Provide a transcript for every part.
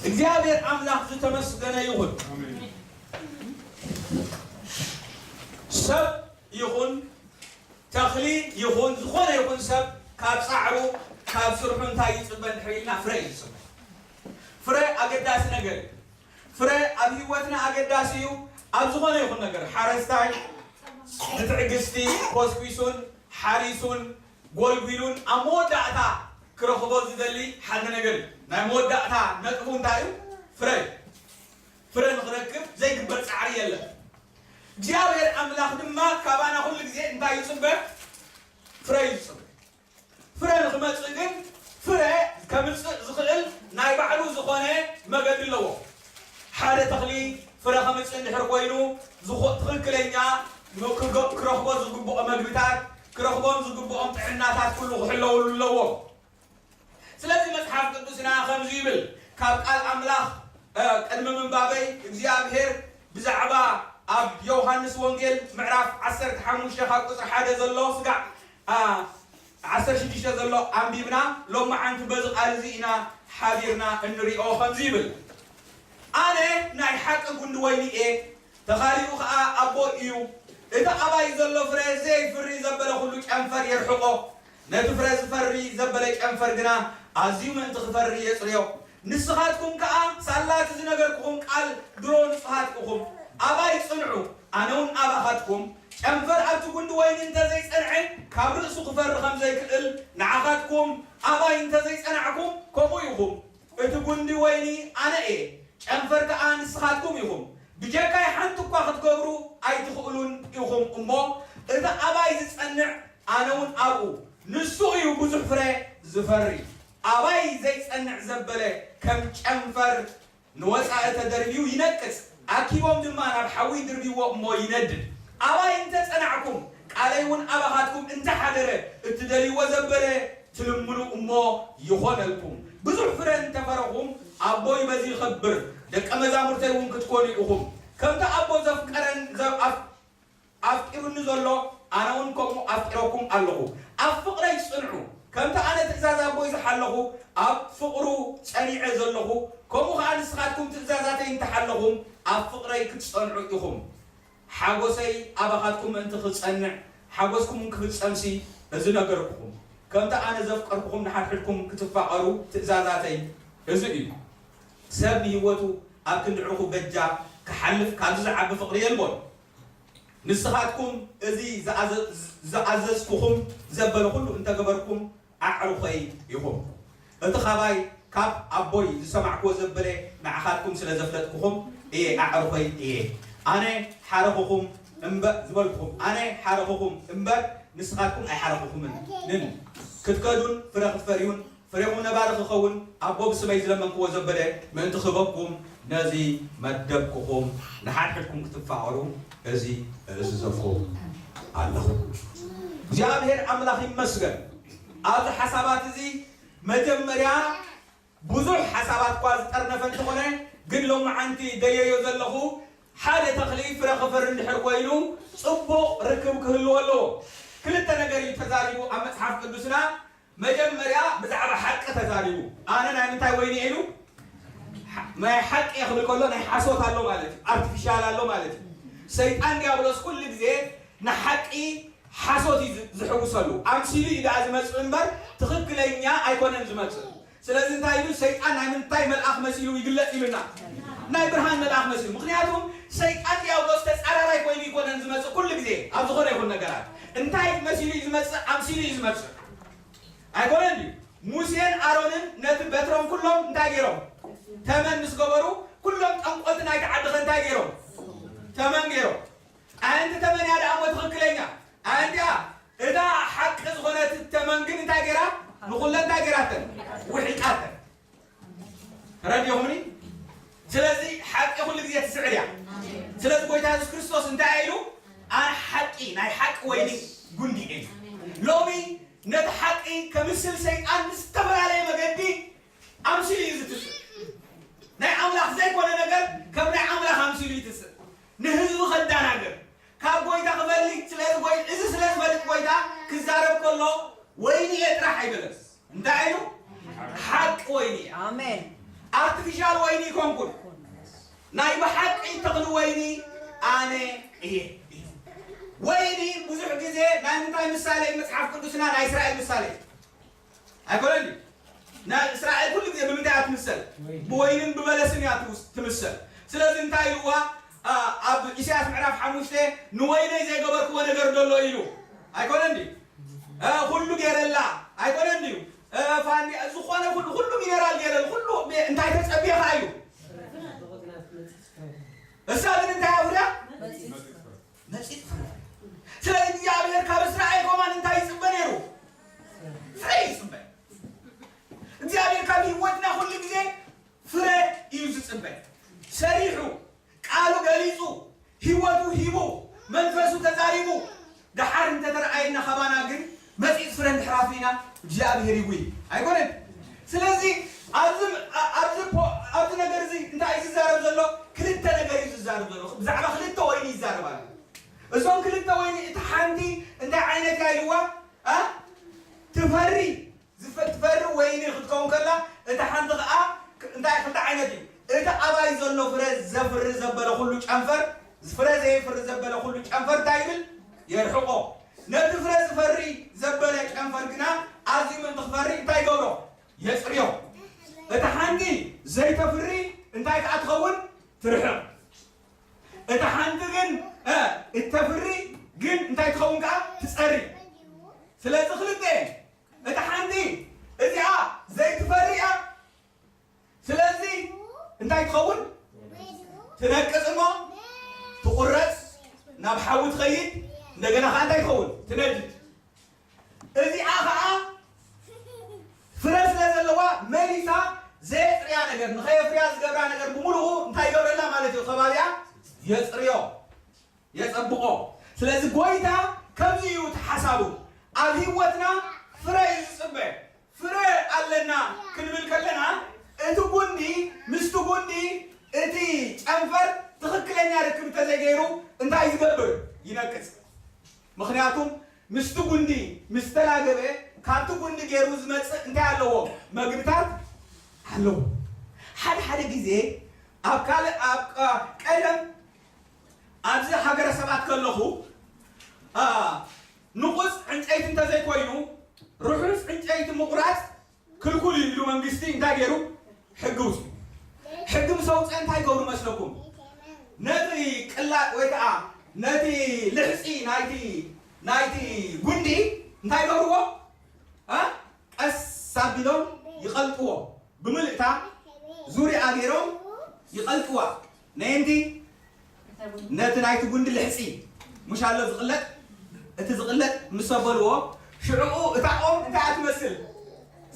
እግዚኣብሔር ኣምላኽ ዝተመስገነ ይኹን። ሰብ ይኹን ተኽሊ ይኹን ዝኾነ ይኹን ሰብ ካብ ጻዕሩ ካብ ስርሑ እንታይ ይጽበ እንድሕር ኢልና ፍረ እዩ ዝጽበ። ፍረ ኣገዳሲ ነገር እዩ። ፍረ ኣብ ህይወትና ኣገዳሲ እዩ። ኣብ ዝኾነ ይኹን ነገር ሓረስታይ ብትዕግስቲ ኮስኲሱን ሓሪሱን ጎልጒሉን ኣብ መወዳእታ ክረኽቦ ዝደሊ ሓደ ነገር እዩ። ናይ መወዳእታ ነጥቡ እንታይ እዩ? ፍረ እዩ። ፍረ ንኽረክብ ዘይግበር ጻዕሪ የለን። እግዚኣብሔር ኣምላኽ ድማ ካባና ኩሉ ግዜ እንታይ ይጽበ? ፍረ እዩ ዝጽበ። ፍረ ንኽመጽእ ግን ፍረ ከምጽእ ዝኽእል ናይ ባዕሉ ዝኾነ መገዲ ኣለዎ። ሓደ ተኽሊ ፍረ ከምጽእ እንድሕር ኮይኑ ዝኾ- ትኽክለኛ ም- ክገ- ክረኽቦ ዝግብኦ መግብታት ክረኽቦም ዝግብኦም ጥዕናታት ኩሉ ክሕለወሉ ኣለዎም። ስለዚ መጽሓፍ ቅዱስና ከምዚ ይብል፣ ካብ ቃል ኣምላኽ እ፣ ቅድሚ ምንባበይ እግዚኣብሔር ብዛዕባ ኣብ ዮሃንስ ወንጌል ምዕራፍ ዓሰርተ ሓሙሽተ ካብ ቁጽሪ ሓደ ዘሎ ስጋዕ ኣ፣ ዓሰርተ ሽዱሽተ ዘሎ ኣንቢብና ሎመዓንቲ በዚ ቃል እዚ ኢና ሓቢርና እንሪኦ። ከምዚ ይብል፣ ኣነ ናይ ሓቂ ጉንዲ ወይኒ እየ፣ ተኻሊኡ ኸኣ ኣቦይ እዩ። እቲ ኣባይ ዘሎ ፍረ ዘየፍሪ ዘበለ ኹሉ ጨንፈር የርሕቖ፣ ነቲ ፍረ ዝፈሪ ዘበለ ጨንፈር ግና ኣዝዩ ምእንቲ ክፈሪ የጽርዮ። ንስኻትኩም ከኣ ሳላ እቲ ዝነገርኩኹም ቃል ድሮ ንጹሃት ኢኹም። ኣባይ ጽንዑ፣ ኣነ እውን ኣባኻትኩም። ጨንፈር ኣብቲ ጉንዲ ወይኒ እንተ ዘይጸንዐ፣ ካብ ርእሱ ክፈሪ ከም ዘይክእል፣ ንዓኻትኩም ኣባይ እንተ ዘይጸናዕኩም፣ ከምኡ ኢኹም። እቲ ጉንዲ ወይኒ ኣነ እየ፣ ጨንፈር ከኣ ንስኻትኩም ኢኹም። ብጀካይ ሓንቲ እኳ ክትገብሩ ኣይትኽእሉን ኢኹም እሞ፣ እቲ ኣባይ ዝጸንዕ፣ ኣነ እውን ኣብኡ፣ ንሱ እዩ ብዙሕ ፍረ ዝፈሪ። ኣባይ ዘይጸንዕ ዘበለ ከም ጨንፈር ንወጻኢ ተደርብዩ ይነቅጽ፣ ኣኪቦም ድማ ናብ ሓዊ ይድርብይዎ እሞ ይነድድ። ኣባይ እንተ ጸናዕኩም፣ ቃለይ እውን ኣባኻትኩም እንተ ሓደረ፣ እትደልይዎ ዘበለ ትልምኑ እሞ ይኾነልኩም። ብዙሕ ፍረ እንተ ፈረኹም፣ ኣቦይ በዚ ይኸብር፣ ደቀ መዛሙርተይ እውን ክትኮኑ ኢኹም። ከምቲ ኣቦ ዘፍቀረን ዘ- ኣፍ- ኣፍቂሩኒ ዘሎ፣ ኣነ እውን ከምኡ ኣፍቂረኩም ኣለኹ። ኣብ ፍቕረይ ጽንዑ። ከምቲ ኣነ ትእዛዝ ኣቦይ ዝሓለኹ፣ ኣብ ፍቕሩ ጸኒዐ ዘለኹ፣ ከምኡ ኸኣ ንስኻትኩም ትእዛዛተይ እንተሓለኹም፣ ኣብ ፍቕረይ ክትጸንዑ ኢኹም። ሓጎሰይ ኣባኻትኩም ምእንቲ ክጸንዕ፣ ሓጎስኩም ክፍጸምሲ፣ እዚ ነገርኩኹም። ከምቲ ኣነ ዘፍቀርኩኹም ንሓድሕድኩም ክትፋቐሩ ትእዛዛተይ እዚ እዩ። ሰብ ንህይወቱ ኣብ ክንዲ ዕኹ በጃ ክሓልፍ ካብዚ ዝዓቢ ፍቕሪ የልቦን። ንስኻትኩም እዚ ዝኣዘ-፣ ዝኣዘዝኩኹም ዘበለ ኩሉ እንተገበርኩም ኣዕሩኸይ ኢኹም። እቲ ኻባይ ካብ ኣቦይ ዝሰማዕክዎ ዘበለ ንዓኻትኩም ስለ ዘፍለጥኩኹም እየ ኣዕሩኸይ እየ። ኣነ ሓረኹኹም እምበ-፣ ዝበልኩኹም፣ ኣነ ሓረኹኹም እምበር ንስኻትኩም ኣይሓረኹኹምን። ንን ክትከዱን ፍረ ክትፈርዩን ፍሬኹም ነባሪ ክኸውን ኣቦ ብስመይ ዝለመንክዎ ዘበለ ምእንቲ ክህበኩም ነዚ መደብኩኹም ንሓድሕድኩም ክትፋቐሩ እዚ እእዝዘኩም ኣለኹ። እግዚኣብሔር ኣምላኽ ይመስገን። ኣብዚ ሓሳባት እዚ መጀመርያ ብዙሕ ሓሳባት እኳ ዝጠርነፈ እንተኾነ፣ ግን ሎመዓንቲ ደልየዮ ዘለኹ ሓደ ተኽሊ ፍረ ክፈሪ እንድሕር ኮይኑ ጽቡቕ ርክብ ክህልዎ ኣለዎ። ክልተ ነገር እዩ ተዛሪቡ ኣብ መጽሓፍ ቅዱስና። መጀመርያ ብዛዕባ ሓቂ ተዛሪቡ። ኣነ ናይ ምንታይ ወይኒ እየ ኢሉ? ናይ ሓቂ እየ ክብል ከሎ ናይ ሓሶት ኣሎ ማለት እዩ፣ ኣርቲፊሻል ኣሎ ማለት እዩ። ሰይጣን ዲያብሎስ ኩሉ ግዜ ንሓቂ ሓሶት እዩ ዝ- ዝሕውሰሉ። ኣምሲሉ እዩ ደኣ ዝመጽእ እምበር ትኽክለኛ ኣይኮነን ዝመጽእ። ስለዚ እንታይ ኢሉ? ሰይጣን ናይ ምንታይ መልኣኽ መሲሉ ይግለጽ ኢሉና? ናይ ብርሃን መልኣኽ መሲሉ። ምኽንያቱም ሰይጣን ዲያብሎስ ተጻራራይ ኮይኑ ኣይኮነን ዝመጽእ ኩሉ ግዜ ኣብ ዝኾነ ይኹን ነገራት። እንታይ መሲሉ እዩ ዝመጽእ? ኣምሲሉ እዩ ዝመጽእ። ኣይኮነን ድዩ? ሙሴን ኣሮንን ነቲ በትሮም ኩሎም እንታይ ገይሮም? ተመን ምስ ገበሩ ኩሎም ጠንቆልቲ ናይቲ ዓዲ ኸ እንታይ ገይሮም? ተመን ገይሮም። ኣንቲ ተመን እያ ደኣ እሞ ትኽክለኛ። ኣንቲኣ እታ ሓቂ ዝኾነት ተመን ግን እንታይ ገይራ? ንኹለን እንታይ ገይራተን? ውሒጣተን። ተረዲኹምኒ? ስለዚ ሓቂ ኩሉ ግዜ ትስዕር እያ። ስለዚ ጎይታ የሱስ ክርስቶስ እንታይ ኢሉ? ኣነ ሓቂ፣ ናይ ሓቂ ወይኒ ጉንዲ እየ። ሎሚ ነቲ ሓቂ ከምስል ሰይጣን ብዝተፈላለየ መገዲ ኣምሲሉ እዩ ዝትስእ። ናይ ኣምላኽ ዘይኮነ ነገር ከም ናይ ኣምላኽ ኣምሲሉ ይትስእ። ንህዝቢ ከዳናግር፣ ካብ ጎይታ ክፈልጥ፣ ስለዚ ጎይ-፣ እዚ ስለ ዝፈልጥ ጎይታ ክዛረብ ከሎ ወይኒ እየ ጥራሕ ኣይበለስ። እንታይ ኢሉ? ሓቂ ወይኒ እያ። ኣሜን። ኣርቲፊሻል ሻል ወይኒ ይኮንኩን፣ ናይ ብሓቂ ተኽሊ ወይኒ ኣነ እየ። ወይኒ ብዙሕ ግዜ ናይ ምንታይ ምሳሌ እዩ? መጽሓፍ ቅዱስና ናይ እስራኤል ምሳሌ ኣይኮነን ድዩ? ናይ እስራኤል ኩሉ ግዜ ብምንታይ እያ ትምሰል? ብወይንን ብበለስን እያ ትውስ- ትምሰል። ስለዚ እንታይ ኢልዋ? ኣ፣ ኣብ ኢሳያስ ምዕራፍ ሓሙሽተ፣ ንወይነይ ዘይገበርክዎ ነገር ደሎ ኢሉ ኣይኮነን ድዩ? እ፣ ኩሉ ገይረላ ኣይኮነን ድዩ? እ፣ ፋንዲ ዝኾነ ኩሉ፣ ኩሉ ሚነራል ገይረል፣ ኩሉ እንታይ ተጸብየ ከኣ እዩ? እሳ ግን እንታይ ኣፍርያ? መጺጽ ፍረ። ስለዚ እግዚኣብሔር ካብ እስራኤል ከማን እንታይ ይጽበ ነይሩ? ፍረ ይጽበ። እግዚኣብሔር ካብ ህይወትና ኩሉ ግዜ ፍረ እዩ ዝጽበ። ሰሪሑ፣ ቃሉ ገሊጹ፣ ህይወቱ ሂቡ፣ መንፈሱ ተዛሪቡ፣ ደሓር እንተተረኣየና ካባና ግን መጺጽ ፍረ እንድሕር ኣፍሪና እግዚኣብሔር ይጉይ ኣይኮነን። ስለዚ ኣብዚ ኣብዚ ፖ- ኣብዚ ነገር እዚ እንታይ እዩ ዝዛረብ ዘሎ? ክልተ ነገር እዩ ዝዛረብ ዘሎ። ብዛዕባ ክልተ ወይኒ ይዛረብ ኣሎ። እዞም ክልተ ወይኒ እቲ ሓንቲ እንታይ ዓይነት እያ ኢልዋ? ኣ ትፈሪ ዝፈ- ትፈሪ ወይኒ ክትከውን ከላ፣ እታ ሓንቲ ከኣ ክ- እንታይ ክልተ ዓይነት እዩ። እቲ ኣባይ ዘሎ ፍረ ዘፍሪ ዘበለ ኩሉ ጨንፈር፣ ፍረ ዘየፍሪ ዘበለ ኩሉ ጨንፈር እንታይ ይብል? የርሕቆ። ነቲ ፍረ ዝፈሪ ዘበለ ጨንፈር ግና ኣዝዩ ምእንቲ ክፈሪ እንታይ ይገብሮ? የጽርዮ። እታ ሓንቲ ዘይተፍሪ እንታይ ከኣ ትኸውን? ትርሕቕ። እታ ሓንቲ ግን እ እተፍሪ ግን እንታይ ትኸውን ከኣ? ትጸሪ። ስለዚ ክልተ እታ ሓንቲ እዚኣ ዘይትፈሪ እያ። ስለዚ እንታይ ትኸውን? ትነቅጽ እሞ ትቑረጽ፣ ናብ ሓዊ ትኸይድ፣ እንደገና ከኣ እንታይ ትኸውን? ትነድድ። እዚኣ ከኣ ፍረ ስለ ዘለዋ መሊሳ ዘየጽርያ ነገር፣ ንኸየፍርያ ዝገብራ ነገር ብምሉኡ እንታይ ይገብረላ ማለት እዩ? ከባቢኣ የጽርዮ። የጸብቖ። ስለዚ ጎይታ ከምዚ እዩ እቲ ሓሳቡ። ኣብ ህይወትና ፍረ እዩ ዝጽበ። ፍረ ኣለና ክንብል ከለና እቲ ጉንዲ ምስቲ ጉንዲ እቲ ጨንፈር ትኽክለኛ ርክብ እንተዘይገይሩ እንታይ ዝገብር? ይነቅጽ። ምኽንያቱም ምስቲ ጉንዲ ምስ ተላገበ ካብቲ ጉንዲ ገይሩ ዝመጽእ እንታይ ኣለዎ? መግብታት ኣለዎ። ሓደ ሓደ ግዜ ኣብ ካልእ ኣብ ቀደም ኣብዚ ሃገረ ሰባት ከለኹ ንቑፅ ዕንጨይቲ እንተዘይኮይኑ ርሑስ ዕንጨይቲ ምቑራፅ ክልኩል እዩ ኢሉ መንግስቲ እንታይ ገይሩ? ሕጊ ውፅኡ። ሕጊ ምስ ኣውፀ እንታይ ይገብሩ መስለኩም? ነቲ ቅላጥ ወይ ከዓ ነቲ ልሕፂ ናይቲ ናይቲ ጉንዲ እንታይ ይገብርዎ? እ? ቀስ ኣቢሎም ይቐልጥዎ። ብምልእታ ዙርያ ገይሮም ይቐልጥዋ። ነየንቲ ነቲ ናይቲ ጉንዲ ልሕፂ ምሽ ኣሎ ዝቕለጥ፣ እቲ ዝቕለጥ ምስ ኣበልዎ ሽዕኡ እታ ኦም እንታይ እያ ትመስል?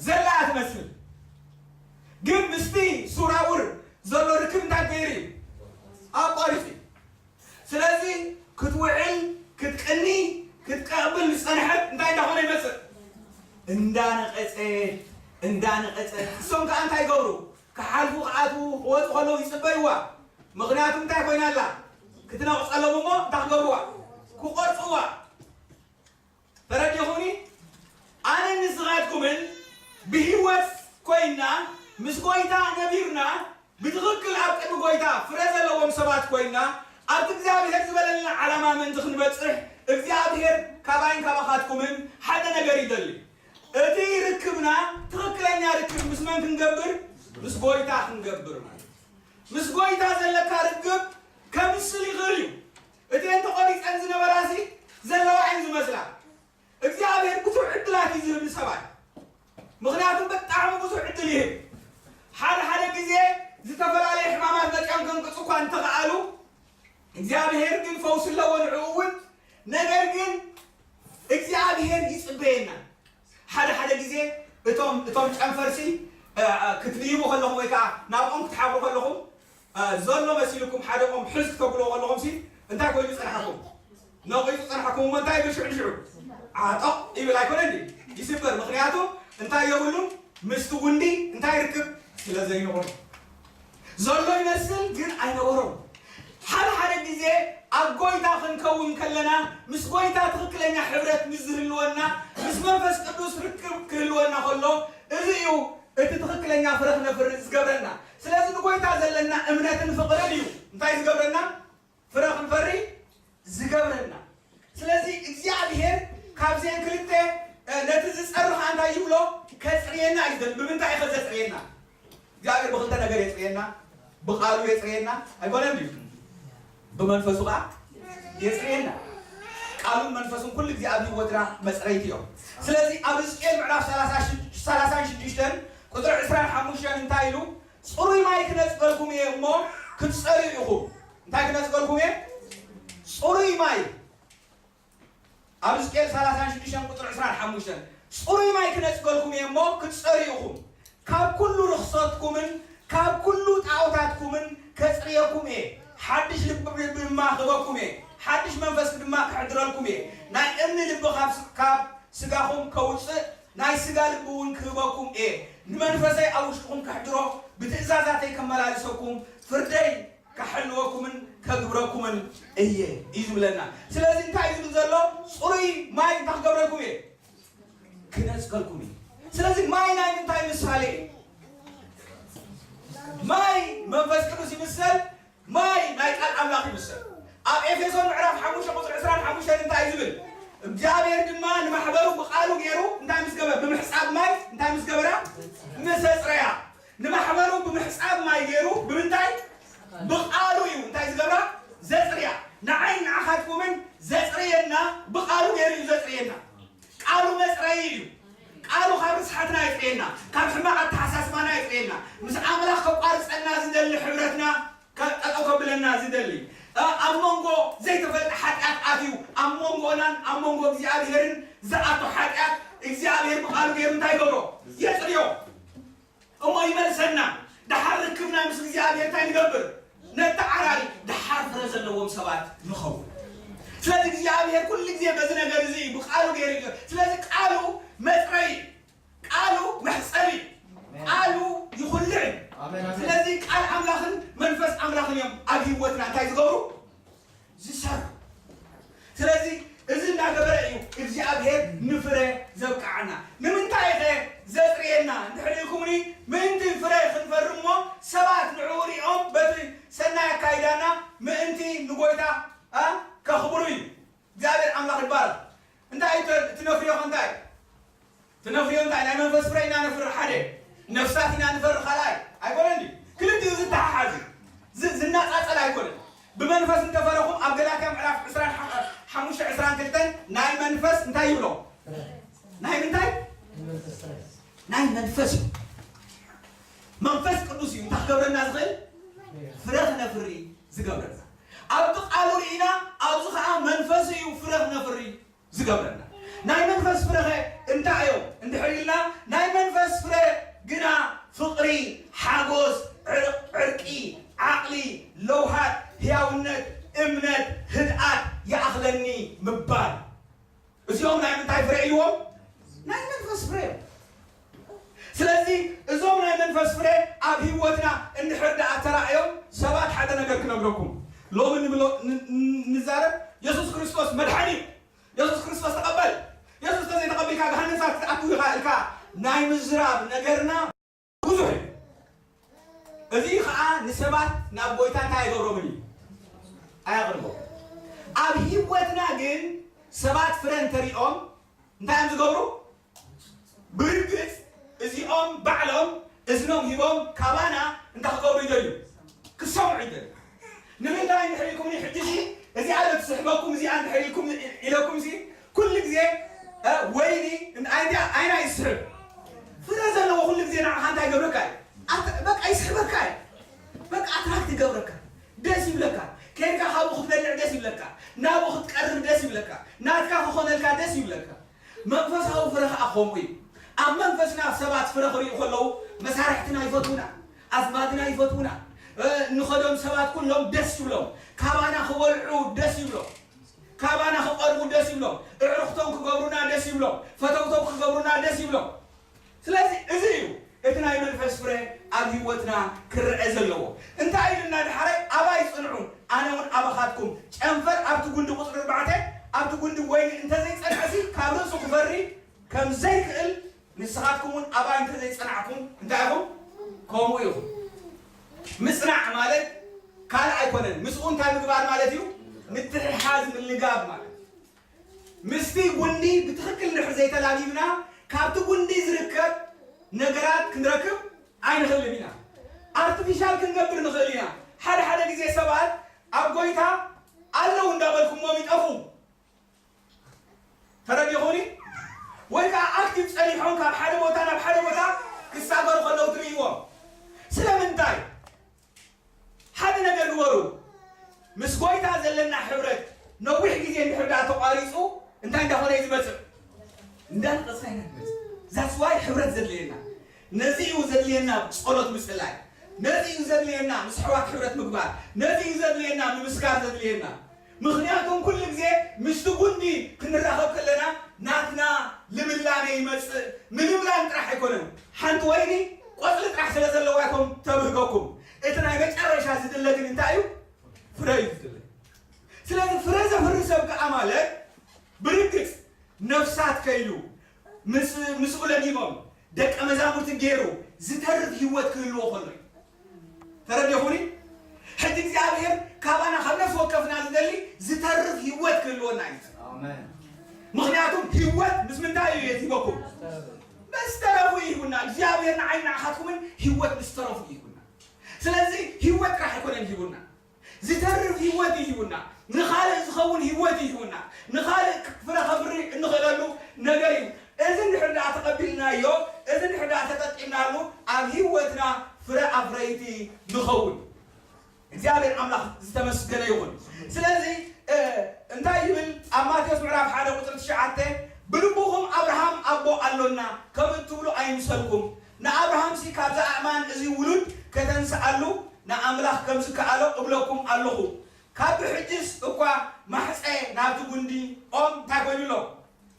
ዘላ እያ ትመስል። ግን ምስቲ ሱራውር ዘሎ ርክብ እንታይ ገይሩ እዩ? ኣቋሪፁ እዩ። ስለዚ ክትውዕል ክትቅኒ ክትቀብል ምስ ጸንሐት እንታይ እንዳኾነ ይመጽእ? እንዳነቐጸ እንዳነቐጸ እሶም ከዓ እንታይ ይገብሩ? ክሓልፉ ክኣትዉ ክወፁ ከለዉ ይፅበይዋ። ምኽንያቱ እንታይ ኮይና ኣላ? ክትነቕፀሎም እሞ እንታይ ክገብርዋ? ክቆርፅዋ። ተረዲኹኒ? ኣነን ንስኻትኩምን ብህይወት ኮይንና ምስ ጎይታ ነቢርና ብትኽክል ኣብ ቅድሚ ጎይታ ፍረ ዘለዎም ሰባት ኮይንና ኣብቲ እግዚኣብሔር ዝበለልና ዓላማ ምእንቲ ክንበፅሕ እግዚኣብሔር ካባይን ካባኻትኩምን ሓደ ነገር ይደሊ። እቲ ርክብና ትኽክለኛ ርክብ ምስ መን ክንገብር? ምስ ጎይታ ክንገብር ማለት እዩ። ምስ ጎይታ ዘለካ ርክብ ከምስል ይኽእል እዩ። እተን ተቖሪፀን ዝነበራሲ ዘለዋ እየን ዝመስላ። እግዚኣብሔር ብዙሕ ዕድላት እዩ ዝህብ ንሰባት። ምኽንያቱም ብጣዕሚ ብዙሕ ዕድል ይህብ። ሓደ ሓደ ግዜ ዝተፈላለየ ሕማማት መፅኦም ከንቅፁ እኳ እንተኸኣሉ እግዚኣብሔር ግን ፈውሲ ኣለዎ ንዕኡ እውን። ነገር ግን እግዚኣብሔር ይፅበየና። ሓደ ሓደ ግዜ እቶም እቶም ጨንፈርሲ ክትልይቡ ከለኹም ወይ ከዓ ናብኦም ክትሓብሩ ከለኹም ዘሎ መሲልኩም ሓደ ኦም ሕዝ ክተብልዎ ከለኹም ሲ እንታይ ኮይኑ ይፀንሓኩም? ነቒፁ ፀንሓኩም እሞ እንታይ ይብል ሽዑ ንሽዑ ዓጠቕ ይብል ኣይኮነ እንዲ ይስበር። ምክንያቱ እንታይ የብሉን ምስቲ ጉንዲ እንታይ ርክብ ስለ ዘይነበሮ ዘሎ ይመስል ግን ኣይነበሮም። ሓደ ሓደ ግዜ ኣብ ጎይታ ክንከውን ከለና ምስ ጎይታ ትኽክለኛ ሕብረት ምስ ዝህልወና ምስ መንፈስ ቅዱስ ርክብ ክህልወና ከሎ እዚ እዩ እቲ ትኽክለኛ ፍረ ክነፍሪ ዝገብረና። ስለዚ ካብዚአን ክልተ፣ እ፣ ነቲ ዝጸሪ ኸኣ እንታይ ይብሎ? ከጽርየና እዩ ዝደሊ። ብምንታይ እዩ ከ ዘጽርየና? እግዚኣብሔር ብኽልተ ነገር የጽርየና። ብቓሉ የጽርየና። ኣይኮነን ድዩ? ብመንፈሱ ኸኣ የጽርየና። ቃሉን መንፈሱን ኩሉ ግዜ ኣብ ህይወትና መጽረይቲ እዮም። ስለዚ ኣብ ሕዝቅኤል ምዕራፍ ሰላሳ ሽዱሽተ ቁጽሪ ዕስራን ሓሙሽተን እንታይ ኢሉ? ጽሩይ ማይ ክነጽገልኩም እየ እሞ ክትጸርዩ ኢኹም። እንታይ ክነጽገልኩም እየ? ጽሩይ ማይ። ኣብ ሕዝቅኤል ሰላሳን ሽዱሽተን ቁጽሪ ዕስራን ሓሙሽተን ጽሩይ ማይ ክነጽገልኩም እየ እሞ ክትጸርዩ ኢኹም። ካብ ኩሉ ርኽሰትኩምን ካብ ኩሉ ጣዖታትኩምን ከጽርየኩም እየ። ሓድሽ ልቢ ድማ ክህበኩም እየ። ሓድሽ መንፈስ ድማ ከሕድረልኩም እየ። ናይ እምኒ ልቢ ካብ ስ-፣ ካብ ስጋኹም ከውጽእ ናይ ስጋ ልቢ እውን ክህበኩም እየ። ንመንፈሰይ ኣብ ውሽጥኹም ከሕድሮ ብትእዛዛተይ ከመላልሰኩም ፍርደይ ከሕልወኩምን ከግብረኩምን እየ እዩ ዝብለና። ስለዚ እንታይ እዩ ዝብል ዘሎ? ጽሩይ ማይ እንታይ ክገብረልኩም እየ? ክነጽገልኩም እየ። ስለዚ ማይ ናይ ምንታይ ምሳሌ እዩ? ማይ መንፈስ ቅዱስ ይምሰል። ማይ ናይ ቃል ኣምላኽ ይምሰል። ኣብ ኤፌሶን ምዕራፍ ሓሙሽተ ቁጽሪ ዕስራን ሓሙሽተን እንታይ እዩ ዝብል? እግዚኣብሔር ድማ ንማሕበሩ ብቃሉ ገይሩ እንታይ ምስ ገበረ? ብምሕጻብ ማይ እንታይ ምስ ገበራ? ምስ ኣጽረያ። ንማሕበሩ ብምሕጻብ ማይ ገይሩ ብምንታይ? ብቃሉ እዩ እንታይ ዝገብራ? ዘጽርያ። ንዓይ ንዓኻትኩምን ዘጽርየና ብቃሉ ገይሩ እዩ ዘጽርየና። ቃሉ መጽረዪ እዩ። ቃሉ ካብ ርስሓትና የጽርየና፣ ካብ ሕማቕ ኣተሓሳስባና የጽርየና፣ ምስ ኣምላኽ ከቋርጸና ዝደሊ ሕብረትና ከ-፣ ጠጠው ከብለና ዝደሊ፣ እ፣ ኣብ መንጎ ዘይተፈልጠ ሓጢኣት ኣትዩ፣ ኣብ መንጎናን ኣብ መንጎ እግዚኣብሔርን ዝኣቶ ሓጢኣት እግዚኣብሔር ብቃሉ ገይሩ እንታይ ይገብሮ? የጽርዮ። እሞ ይመልሰና። ደሓር ርክብና ምስ እግዚኣብሔር እንታይ ንገብር? ነተዓራሪ። ደሓር ፍረ ዘለዎም ሰባት ንኸውን። ስለዚ እግዚኣብሔር ኩሉ ግዜ በዚ ነገር እዚ እዩ ብቃሉ ገይሩ እዩ። ስለዚ ቃሉ መጽረይ፣ ቃሉ መሕጸቢ፣ ቃሉ ይኹልዕ። ኣሜን፣ ኣሜን። ስለዚ ቃል ኣምላኽን መንፈስ ኣምላኽን እዮም ኣብ ህይወትና እንታይ ዝገብሩ? ዝሰርሑ። ስለዚ እዚ እናገበረ እዩ እግዚኣብሔር ንፍረ ዘብቅዓና። ንምንታይ ኸ ዘጽርየና? እንድሕር ኢልኩምኒ፣ ምእንቲ ፍረ ክንፈሪ እሞ ሰባት ንዕኡ ሪኦም በቲ ሰናይ ኣካይዳና ምእንቲ ንጎይታ፣ ኣ፣ ከኽብሩ እዩ። እግዚኣብሔር ኣምላኽ ይባረኽ። እንታይ እዩ እቲ ነፍርዮ ኸ እንታይ እዩ? እቲ ነፍርዮ እንታይ? ናይ መንፈስ ፍረ ኢና ነፍሪ ሓደ፣ ነፍሳት ኢና ንፈሪ ካልኣይ። ኣይኮነን ድዩ? ክልቲኡ ዝተሓሓዝ እዩ። ዝ-፣ ዝናጻጸል ኣይኮነን። ብመንፈስ እንተፈረኹም ኣብ ገላትያ ምዕራፍ ዕስራን ሓሙሽተ ዕስራን ክልተን ናይ መንፈስ እንታይ ይብሎ? ናይ ምንታይ? ናይ መንፈስ እዩ። መንፈስ ቅዱስ እዩ እንታይ ክገብረና ዝኽእል? ፍረ ክነፍሪ ዝገብረና። ኣብቲ ቃሉ ርኢና፣ ኣብዚ ኸዓ መንፈስ እዩ ፍረ ክነፍሪ ዝገብረና። ናይ መንፈስ ፍረኸ እንታይ እዮም እንድሕር ኢልና፣ ናይ መንፈስ ፍረ ግና ፍቕሪ፣ ሓጎስ፣ ዕር-፣ ዕርቂ፣ ዓቕሊ፣ ለውሃት፣ ህያውነት፣ እምነት፣ ህድኣት፣ ይኣኽለኒ ምባል። እዚኦም ናይ ምንታይ ፍረ ኢልዎም? ናይ መንፈስ ፍረ እዮም። ስለዚ እዞም ናይ መንፈስ ፍረ ኣብ ህይወትና እንድሕር ደኣ ተራእዮም፣ ሰባት ሓደ ነገር ክነግረኩም። ሎሚ ንብሎ-፣ ን-፣ ን-፣ ንዛረብ፣ የሱስ ክርስቶስ መድሓኒ እዩ። የሱስ ክርስቶስ ተቐበል። የሱስ ተዘይተቐቢልካ ገሃነም እሳት ክትኣቱ ኢኻ ኢልካ ናይ ምዝራብ ነገርና ብዙሕ እዩ። እዚ ኸኣ ንሰባት ናብ ጎይታ እንታይ ኣይገብሮምን እዩ? ኣየቕርቦ። ኣብ ህይወትና ግን ሰባት ፍረ እንተሪኦም እንታይ እዮም ዝገብሩ? ብርግጽ እዚኦም ባዕሎም እዝኖም ሂቦም ካባና እንታይ ክገብሩ ይደልዩ? ክሰምዑ ይደልዩ። ንምንታይ እንድሕር ኢልኩምኒ፣ ሕጂ ሲ እዚኣ ዶ ትስሕበኩም፣ እዚኣ እንድሕር ኢልኩም፣ ኢለኩም ሲ ኩሉ ግዜ፣ እ፣ ወይኒ፣ እን-፣ ኣይንዲያ፣ ኣይና ይስሕብ። ፍረ ዘለዎ ኩሉ ግዜ ንዓኻ እንታይ ይገብረካ እዩ? ኣት-፣ በቃ ይስሕበካ እዩ። በቃ ኣትራክት ይገብረካ። ደስ ይብለካ። ኬድካ ካብኡ ክትበልዕ ደስ ይብለካ። ናብኡ ክትቀርብ ደስ ይብለካ። ናትካ ክኾነልካ ደስ ይብለካ። መንፈሳዊ ፍረ ኸኣ ከምኡ እዩ። ኣብ መንፈስና ሰባት ፍረ ክርእዩ ከለዉ መሳርሕትና ይፈትዉና፣ ኣዝማድና ይፈትዉና፣ እ፣ እንኸዶም ሰባት ኩሎም ደስ ይብሎም፣ ካባና ክበልዑ ደስ ይብሎም፣ ካባና ክቐርቡ ደስ ይብሎም፣ ኣዕሩኽቶም ክገብሩና ደስ ይብሎም፣ ፈተውቶም ክገብሩና ደስ ይብሎም። ስለዚ እዚ እዩ እቲ ናይ መንፈስ ፍረ ኣብ ህይወትና ክረአ ዘለዎ። እንታይ ኢሉና ድሓረ? ኣባይ ጽንዑ፣ ኣነ እውን ኣባኻትኩም። ጨንፈር ኣብቲ ጉንዲ ቁጽሪ ኣርባዕተ፣ ኣብቲ ጉንዲ ወይኒ እንተዘይጸንዐሲ ካብ ርእሱ ክፈሪ ከም ዘይክእል ንስኻትኩም እውን ኣባይ እንተዘይጸናዕኩም እንታይ ኢኹም? ከምኡ ኢኹም። ምጽናዕ ማለት ካልእ ኣይኮነን። ምስኡ እንታይ ምግባር ማለት እዩ? ምትሕሓዝ፣ ምልጋብ ማለት። ምስቲ ጉንዲ ብትኽክል እንድሕር ዘይተላሊብና፣ ካብቲ ጉንዲ ዝርከብ ነገራት ክንረክብ ኣይንኽእልን ኢና። ኣርቲፊሻል ክንገብር ንኽእል ኢና። ሓደ ሓደ ግዜ ሰባት ኣብ ጎይታ ኣለዉ እንዳበልኩሞም ይጠፉ። ተረዲኹኒ? ወይ ከዓ ኣክቲቭ ጸኒሖም ካብ ሓደ ቦታ ናብ ሓደ ቦታ ክሳገሩ ከለዉ ትርእይዎም። ስለምንታይ? ሓደ ነገር ግበሩ። ምስ ጎይታ ዘለና ሕብረት ነዊሕ ግዜ እንድሕር ደኣ ተቋሪጹ፣ እንታይ እንዳኾነ እዩ ዝመጽእ? እንዳነቐጸ ኢና ንመጽእ። That's why ሕብረት ዘድልየና። ነዚ እዩ ዘድልየና ጸሎት ምጽላይ። ነዚ እዩ ዘድልየና ምስ ኣሕዋት ሕብረት ምግባር። ነዚ እዩ ዘድልየና ምምስጋር ዘድልየና። ምኽንያቱም ኩሉ ግዜ ምስቲ ጉንዲ ክንራኸብ ከለና ናትና ልምላሜ ይመጽእ። ምልምላም ጥራሕ ኣይኮነን። ሓንቲ ወይኒ ቆጽሊ ጥራሕ ስለ ዘለዋ ኣይኮን ተብህገኩም። እቲ ናይ መጨረሻ ዝድለ ግን እንታይ እዩ? ፍረ እዩ ዝድለ። ስለዚ ፍረ ዘፍሪ ሰብ ከኣ ማለት ብርግጽ ነፍሳት ከይዱ ምስ-፣ ምስኡ ለጊቦም ደቀ መዛሙርቲ ገይሩ ዝተርፍ ህይወት ክህልዎ ከሎ እዩ። ተረዲኹኒ? ሕጂ እግዚኣብሔር ካባና ካብ ነፍሲ ወከፍና ዝደሊ ዝተርፍ ህይወት ክህልወና እዩ። ኣሜን። ምኽንያቱም ህይወት ምስ ምንታይ እዩ ሂበኩም? ምስ ተረፉ እዩ ሂቡና። እግዚኣብሔር ንዓይ ንዓኻትኩምን ህይወት ምስ ተረፉ እዩ ሂቡና። ስለዚ ህይወት ጥራሕ ኣይኮነን ሂቡና። ዝተርፍ ህይወት እዩ ሂቡና። ንኻልእ ዝኸውን ህይወት እዩ ሂቡና። ንኻልእ ፍረ ከፍሪ እንኽእለሉ ነገር እዩ። እዚ እንድሕር ደኣ ተቐቢልናዮ፣ እዚ እንድሕር ደኣ ተጠቂምናሉ፣ ኣብ ህይወትና ፍረ ኣፍረይቲ ንኸውን። እግዚኣብሔር ኣምላኽ ዝተመስገነ ይኹን። ስለዚ፣ እ፣ እንታይ ይብል ኣብ ማቴዎስ ምዕራፍ ሓደ ቁጽሪ ትሽዓተ? "ብልብኹም ኣብርሃም ኣቦ ኣሎና ከም እትብሉ ኣይምሰልኩም። ንኣብርሃምሲ ካብዚ ኣእማን እዚ ውሉድ ከተንስኣሉ ንኣምላኽ ከም ዝከኣሎ እብለኩም ኣለኹ። ካብ ብሕጅስ እኳ ማሕጸ ናብቲ ጉንዲ ኦም እንታይ ኮይኑ ኣሎ?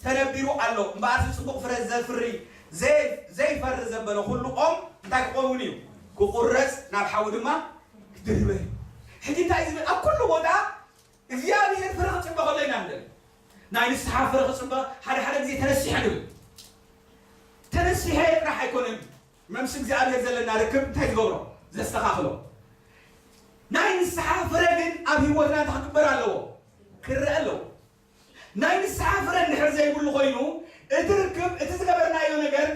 ተነቢሩ ኣሎ። እምበኣርሲ ጽቡቕ ፍረ ዘፍሪ፣ ዘይ-፣ ዘይፈሪ ዘበለ ኩሉ ኦም እንታይ ክኸውን እዩ? ክቑረጽ፣ ናብ ሓዊ ድማ ክድርበ እዩ።" ሕጂ እንታይ እዩ ዝብል? ኣብ ኩሉ ቦታ እግዚኣብሔር ፍረ ክጽበ ከሎ ኢና ንብል። ናይ ንስሓ ፍረ ክጽበ፣ ሓደ ሓደ ግዜ ተነሲሐ ንብል። ተነሲሐ ጥራሕ ኣይኮነን። መምስ እግዚኣብሔር ዘለና ርክብ እንታይ ዝገብሮ? ዘስተኻኽሎ። ናይ ንስሓ ፍረ ግን ኣብ ህይወትና እንታይ ክግበር ኣለዎ? ክረአ ኣለዎ። ናይ ንስሓ ፍረ እንድሕር ዘይብሉ ኮይኑ፣ እቲ ርክብ፣ እቲ ዝገበርናዮ ነገር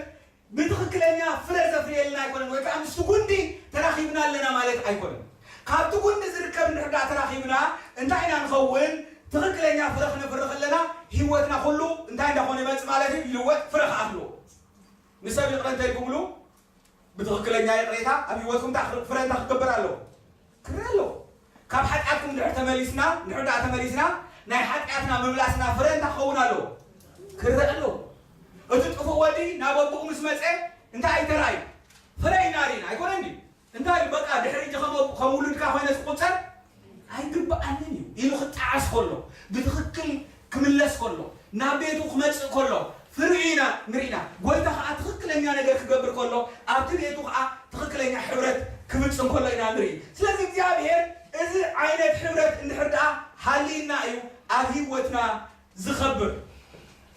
ብትኽክለኛ ፍረ ዘፍርየልና ኣይኮነን፣ ወይ ከዓ ምስቲ ጉንዲ ተራኺብና ኣለና ማለት ኣይኮነን። ካብቲ ጉንዲ ዝርከብ እንድሕር ደኣ ተራኺብና፣ እንታይ ኢና ንኸውን? ትኽክለኛ ፍረ ክነፍሪ ከለና፣ ህይወትና ኩሉ እንታይ እንዳኾነ ይመጽእ ማለት እዩ? ይልወጥ፣ ፍረ ከዓ ኣለዎ። ንሰብ ይቕረ እንተኢልኩምሉ፣ ብትኽክለኛ ይቕሬታ ኣብ ህይወትኩም እንታይ ክር-፣ ፍረ እንታይ ክገብር ኣለዎ? ክረ ኣለዎ። ካብ ሓጢኣትኩም እንድሕር ተመሊስና፣ እንድሕር ደኣ ተመሊስና፣ ናይ ሓጢኣትና ምምላስና ፍረ እንታይ ክኸውን ኣለዎ? ክረ ኣለዎ። እቲ ጥፉእ ወዲ ናብ ኣቦኡ ምስ መጸ፣ እንታይ እዩ ተራእዩ? ፍረ ኢና ርኢና፣ ኣይኮነን ድዩ? እንታይ እዩ? በቃ ድሕሪ ሕጂ ከም ኣቦ-፣ ከም ውሉድካ ኮይነ ዝቁጸር ኣይግብኣንን እዩ ኢሉ ክጠዓስ ከሎ፣ ብትኽክል ክምለስ ከሎ፣ ናብ ቤቱ ክመጽእ ከሎ፣ ፍርኡ ኢና ንርኢና። ጎይታ ኸዓ ትኽክለኛ ነገር ክገብር ከሎ፣ ኣብቲ ቤቱ ኸዓ ትኽክለኛ ሕብረት ክፍጽም ከሎ ኢና ንርኢ። ስለዚ እግዚኣብሔር እዚ ዓይነት ሕብረት እንድሕር ደኣ ሃልይና እዩ ኣብ ህይወትና ዝኸብር።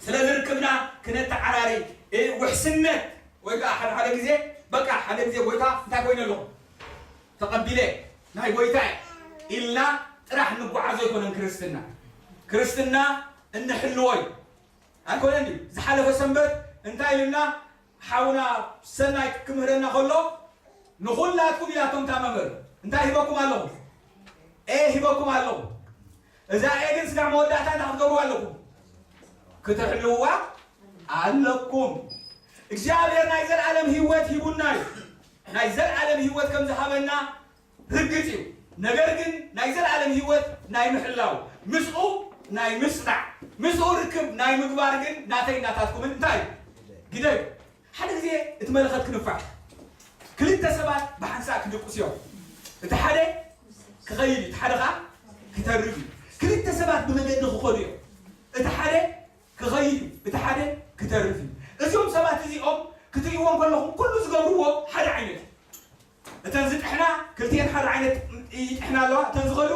ስለዚ ርክብና ክነተዓራሪ፣ እ፣ ውሕስነት ወይ ከዓ ሓደ ሓደ ግዜ፣ በቃ ሓደ ግዜ ጎይታ እንታይ ኮይነ ኣለኹ? ተቐቢለ፣ ናይ ጎይታ ኢልና ጥራሕ ንጓዓዞ ኣይኮነን ክርስትና። ክርስትና እንሕልዎ እዩ። ኣይኮነን ድዩ? ዝሓለፈ ሰንበት እንታይ ኢሉና ሓውና ሰናይ ክምህረና ከሎ፣ ንኹላትኩም ኢላቶም እታ መምህር እንታይ ሂበኩም ኣለኹ? ኤ ሂበኩም ኣለኹ። እዛ ኤ ግን ስጋዕ መወዳእታ እንታይ ክትገብሩ ኣለኩም? ክትሕልውዋ ኣለኩም። እግዚኣብሔር ናይ ዘላለም ህይወት ሂቡና እዩ። ናይ ዘላለም ህይወት ከም ዝሃበና ርግጽ እዩ። ነገር ግን ናይ ዘላለም ህይወት ናይ ምሕላው፣ ምስኡ ናይ ምጽናዕ፣ ምስኡ ርክብ ናይ ምግባር ግን ናተይ ናታትኩምን እንታይ እዩ? ግደ እዩ። ሓደ ግዜ እቲ መለኸት ክንፋሕ፣ ክልተ ሰባት ብሓንሳእ ክድቅሱ እዮም። እቲ ሓደ ክኸይድ እዩ፣ እቲ ሓደ ኸዓ ክተርፍ እዩ። ክልተ ሰባት ብመገዲ ክኸዱ እዮም። እቲ ሓደ ክኸይድ እዩ፣ እቲ ሓደ ክተርፍ እዩ። እዚኦም ሰባት እዚኦም ክትርእይዎም ከለኹም ኩሉ ዝገብርዎ ሓደ ዓይነት እዩ። እተን ዝጥሕና ክልቲኤን ሓደ ዓይነት ይጥሕና ኣለዋ፣ እተን ዝኸዱ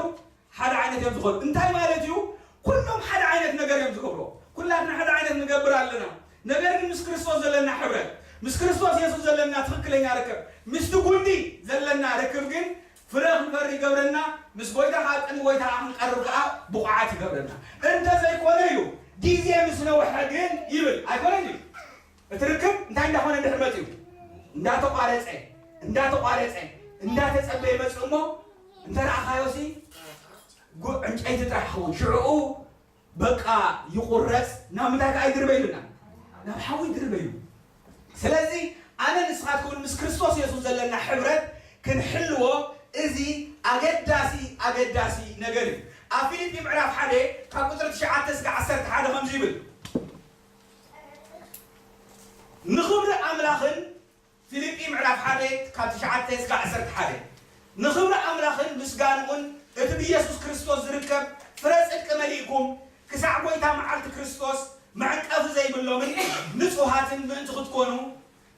ሓደ ዓይነት እዮም ዝኸዱ። እንታይ ማለት እዩ? ኩሎም ሓደ ዓይነት ነገር እዮም ዝገብሩ። ኩላትና ሓደ ዓይነት ንገብር ኣለና። ነገር ግን ምስ ክርስቶስ ዘለና ሕብረት፣ ምስ ክርስቶስ የሱስ ዘለና ትኽክለኛ ርክብ፣ ምስቲ ጉንዲ ዘለና ርክብ ግን ፍረ ክንፈሪ ይገብረና። ምስ ጎይታ ካብ ቅድሚ ጎይታ ክንቀርብ ከዓ ብቑዓት ይገብረና። እንተዘይኮነ እዩ ግዜ ምስ ነውሐ ግን ይብል ኣይኮነን እዩ። እቲ ርክብ እንታይ እንዳኾነ እንድሕር መፅዩ እንዳተቋረፀ እንዳተቋረፀ እንዳተፀበየ መፅእ እሞ እንተ ረኣኻዮሲ ጉ- ዕንጨይቲ ጥራሕ ክኸውን ሽዕኡ በቃ ይቑረፅ ናብ ምንታይ ከዓ ይድርበ ኢሉና ናብ ሓዊ ይድርበ እዩ። ስለዚ ኣነ ንስኻትኩን ምስ ክርስቶስ የሱስ ዘለና ሕብረት ክንሕልዎ እዚ ኣገዳሲ ኣገዳሲ ነገር እዩ። ኣብ ፊልጲ ምዕራፍ ሓደ ካብ ቁፅሪ ትሽዓተ እስከ ዓሰርተ ሓደ ከምዚ ይብል። ንኽብሪ ኣምላኽን ፊልጲ ምዕራፍ ሓደ ካብ ትሽዓተ እስከ ዓሰርተ ሓደ ንኽብሪ ኣምላኽን ምስጋንኡን እቲ ብኢየሱስ ክርስቶስ ዝርከብ ፍረ ጽድቂ መሊእኩም ክሳዕ ጐይታ መዓልቲ ክርስቶስ መዕንቀፊ ዘይብሎምን ንጹሃትን ምእንቲ ክትኮኑ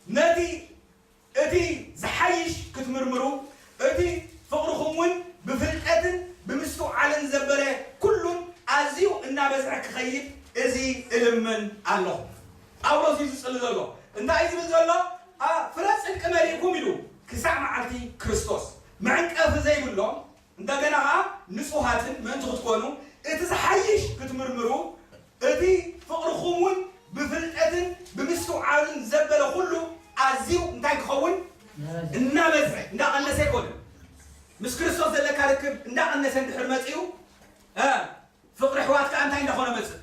ነቲ እቲ ዝሓይሽ ክትምርምሩ እቲ ፍቕርኹም እውን ብፍልጠትን ብምስትውዓልን ዘበለ ኩሉን ኣዝዩ እናበዝሐ ክኸይድ እዚ እልምን ኣለኹ። ጳውሎስ እዩ ዝጽሊ ዘሎ። እንታይ እዩ ዝብል ዘሎ? ፍረ ጽድቂ መሊእኩም ኢሉ ክሳዕ መዓልቲ ክርስቶስ መዕንቀፊ ዘይብሎም እንደገና ከዓ ንጹሃትን ምእንቲ ክትኮኑ እቲ ዝሓይሽ ክትምርምሩ እቲ ፍቕርኹም እውን ብፍልጠትን ብምስትውዓልን ዘበለ ኩሉ ኣዝዩ እንታይ ክኸውን እናበዝሐ እንዳቐነሰ ኣይኮነን። ምስ ክርስቶስ ዘለካ ርክብ እንዳቐነሰ እንድሕር መፅኡ ፍቕሪ ኣሕዋት ከዓ እንታይ እንዳኾነ መፅእ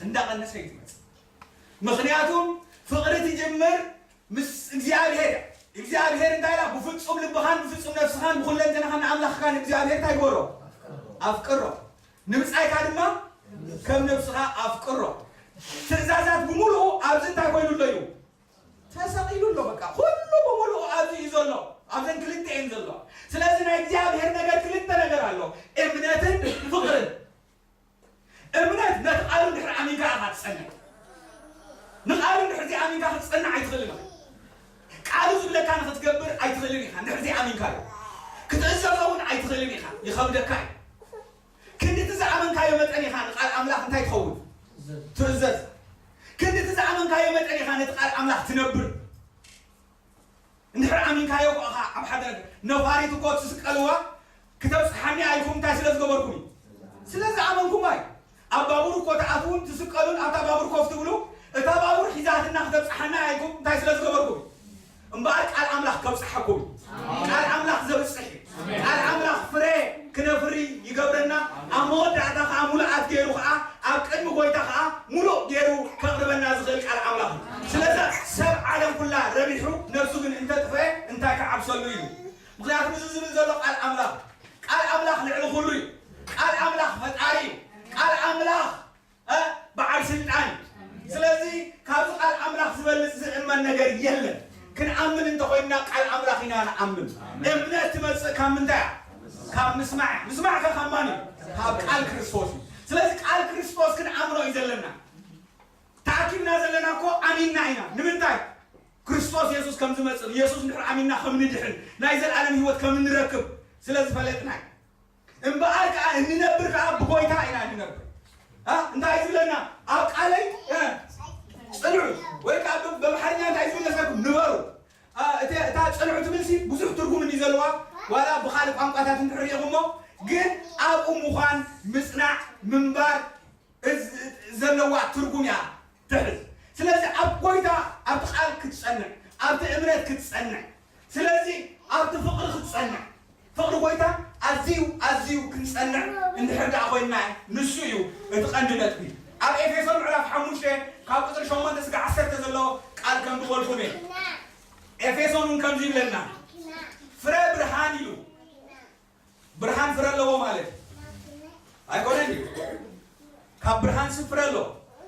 እንዳቐነሰ እዩ ዝመፅእ። ምክንያቱም ፍቕሪ ትጅምር ምስ እግዚኣብሔር እያ። እግዚኣብሔር እንታይ ኢላ? ብፍጹም ልብኻን ብፍጹም ነፍስኻን ብኩለንተናኻን ንኣምላኽካ ንእግዚኣብሔር እንታይ ግበሮ? ኣፍቅሮ። ንብጻይካ ድማ ከም ነብስኻ ኣፍቅሮ። ትእዛዛት ብምሉኡ ኣብዚ እንታይ ኮይኑ ኣሎ እዩ? ተሰቒሉ ኣሎ። በቃ ኩሉ ብምሉኡ ኣብዚ እዩ ዘሎ። ኣብዘን ክልተ እየን ዘሎ። ስለዚ ናይ እግዚኣብሔር ነገር ክልተ ነገር ኣሎ፣ እምነትን ፍቕርን። እምነት ነቲ ቃሉ እንድሕር ኣሚንካ ኢኻ ትጸንዕ። ንቃሉ እንድሕር ዘይኣሚንካ ክትጸንዕ ኣይትኽእልን ኢኻ። ቃሉ ዝብለካ ንኽትገብር ኣይትኽእልን ኢኻ እንድሕር ዘይኣሚንካዮ። ክትእዘዞ እውን ኣይትኽእልን ኢኻ፣ ይኸብደካ እዩ። ክንዲ እቲ ዝኣመንካዮ መጠን ኢኻ ንቃል ኣምላኽ እንታይ ትኸውን? ትእዘዝ። ክንዲ እቲ ዝኣመንካዮ መጠን ኢኻ ነቲ ቃል ኣምላኽ ትነብር። እንድሕር ኣሚንካዮ እኮ ኢኻ ኣብ ሓደ ነገር ነፋሪት እኮ ትስቀልዋ ክተብፅሓኒ ኢልኩም እንታይ ስለ ዝገበርኩም እዩ? ስለ ዝኣመንኩም ኣይ ኣብ ባቡር እኮ ትኣትውን ትስቀሉን ኣብታ ባቡር ኮፍ ትብሉ እታ ባቡር ሒዛትና ክተብፅሓና ኢልኩም እንታይ ስለ ዝገበርኩም እዩ? እምበኣር ቃል ኣምላኽ ከብፅሓኩም እዩ። ቃል ኣምላኽ ዘብፅሕ እዩ። ቃል ኣምላኽ ፍረ ክነፍሪ ይገብረና። ኣብ መወዳእታ ከዓ ሙሉኣት ገይሩ ከዓ ኣብ ቅድሚ ጎይታ ከዓ ሙሉእ ገይሩ ከቕርበና ዝኽእል ቃል ኣምላኽ እዩ። ስለዚ ሰብ ዓለም ኩላ ረቢሑ ነብሱ ግን እንተጥፍአ እንታይ ክዓብሰሉ እዩ? ምኽንያቱ እዚ ዝብል ዘሎ ቃል ኣምላኽ ቃል ኣምላኽ ልዕሊ ኩሉ እዩ። ቃል ኣምላኽ ፈጣሪ እዩ። ቃል ኣምላኽ እ፣ በዓል ስልጣን እዩ። ስለዚ ካብዚ ቃል ኣምላኽ ዝበልፅ ዝእመን ነገር የለን። ክንኣምን እንተኮይንና ቃል ኣምላኽ ኢና ንኣምን። እምነት ትመፅእ ካብ ምንታይ እያ? ካብ ምስማዕ እያ። ምስማዕ ከ ካብ ማን እዩ? ካብ ቃል ክርስቶስ እዩ። ስለዚ ቃል ክርስቶስ ክንኣምኖ እዩ ዘለና። ተኣኪብና ዘለና እኮ ኣሚንና ኢና። ንምንታይ? ክርስቶስ የሱስ ከም ዝመፅእ፣ የሱስ እንድሕር ኣሚንና ከም ንድሕን ናይ ዘለኣለም ህይወት ከም እንረክብ ስለ ዝፈለጥና እዩ። እምበኣር ከዓ እንነብር ከዓ ብጎይታ ኢና እንነብር። እ? እንታይ ዝብለና? ኣብ ቃለይ እ፣ ፅንዑ ወይ ከዓ ብ- በምሓርኛ እንታይ ዝብል መስለኩም? ንበሩ። እ፣ እቲ- እታ ፅንዑ ትብል ሲ ብዙሕ ትርጉም እንዲ ዘለዋ ዋላ ብካልእ ቋንቋታት እንድሕር ሪኢኹሞ ግን ኣብኡ ምዃን ምፅናዕ ምንባር እዝ- ዘለዋ ትርጉም እያ ትሕዝ። ስለዚ ኣብ ጎይታ ኣብቲ ቃል ክትፀንዕ ኣብቲ እምነት ክትፀንዕ ስለዚ ኣብቲ ፍቕሪ ክትፀንዕ ፍቕሪ ጎይታ ኣዝዩ ኣዝዩ ክንፀንዕ እንድሕር ደኣ ኮይንና ንሱ እዩ እቲ ቀንዲ ነጥቢ። ኣብ ኤፌሶን ምዕራፍ ሓሙሽተ ካብ ቁፅሪ ሸሞንተ ስጋ ዓሰርተ ዘሎ ቃል ከም ዝበልኩም እየ። ኤፌሶን እውን ከምዚ ይብለና ፍረ ብርሃን ኢሉ ብርሃን ፍረ ኣለዎ ማለት እዩ ኣይኮነን እዩ። ካብ ብርሃን ሲ ፍረ ኣለዎ።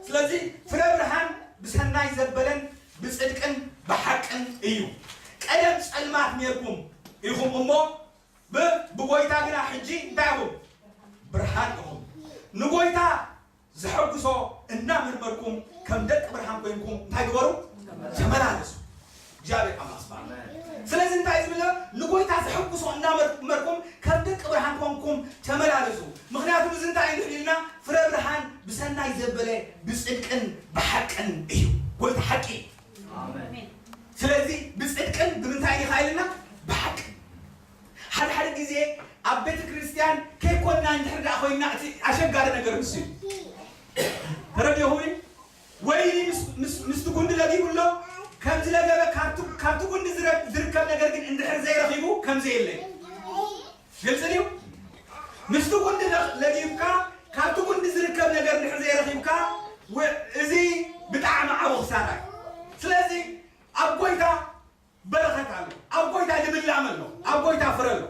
ስለዚ ፍረ ብርሃን ብሰናይ ዘበለን ብፅድቅን ብሓቅን እዩ። ቀደም ፀልማት ኔርኩም ኢኹም እሞ ብ- ብጎይታ ግና ሕጂ እንታይ ኢኹም? ብርሃን ኢኹም። ንጎይታ ዘሐጉሶ እናመርመርኩም ከም ደቂ ብርሃን ኮይንኩም እንታይ ግበሩ? ተመላለሱ። እግዚኣብሔር ኣምላኽ ስብሓ ስለዚ እንታይ ዝብለ ንጎይታ ዘሐጉሶ እናመርመርኩም ከም ደቂ ብርሃን ኮንኩም ተመላለሱ። ምክንያቱ እዚ እንታይ እንድሕር ኢልና ፍረ ብርሃን ብሰናይ ዘበለ ብፅድቅን ብሓቅን እዩ። ጎይታ ሓቂ እዩ። ስለዚ ብፅድቅን ብምንታይ ኢኻ ኢልና ብሓቅን ሓደ ሓደ ግዜ ኣብ ቤተ ክርስቲያን ከይኮንና እንድሕር ደኣ ኮይንና እቲ ኣሸጋሪ ነገር ንሱ እዩ። እንድሕር ዘይረኺቡ ከም ዘየለ እዩ። ግልፂ ድዩ? ምስቲ ጉንዲ ለጊብካ ካብቲ ጉንዲ ዝርከብ ነገር እንድሕር ዘይረኺብካ፣ እዚ ብጣዕሚ ዓብ ክሳራ እዩ። ስለዚ ኣብ ጎይታ በረኸት ኣሎ፣ ኣብ ጎይታ ልምላመ ኣሎ፣ ኣብ ጎይታ ፍረ ኣሎ።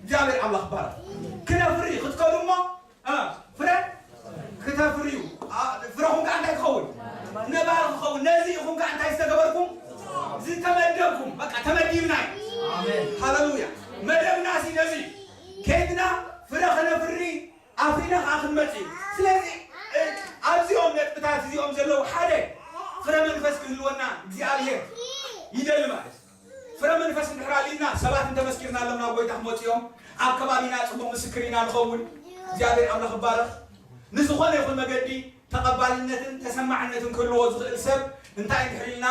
እግዚኣብሔር ኣምላኽ ባረኽ። ክነፍሪ ክትከዱ እሞ ፍረ ክተፍርዩ፣ ፍረኹም ከዓ እንታይ ክኸውን? ነባር ክኸውን። ነዚ ኢኹም ከዓ እንታይ ዝተገበርኩም? ዝተመደብኩም። በቃ ተመዲብና እዩ። ሃለሉያ። መደብና ሲ ነዚ ከይድና ፍረ ክነፍሪ ኣፍሪና ከዓ ክንመጽእ እዩ። ስለዚ ኣብዚኦም ነጥብታት እዚኦም ዘለዉ ሓደ ፍረ መንፈስ ክህልወና እግዚኣብሔር ይደሊ ማለት እዩ። ፍረ መንፈስ እንድሕር ኣልኢልና ሰባት እንተመስኪርናሎም ናብ ጎይታ ክመፁ እዮም። ኣብ ከባቢና ፅቡቅ ምስክር ኢና ንኸውን። እግዚኣብሔር ኣምላኽ ይባረኽ። ንዝኾነ ይኹን መገዲ ተቐባልነትን ተሰማዕነትን ክህልዎ ዝኽእል ሰብ እንታይ እንድሕር ኢልና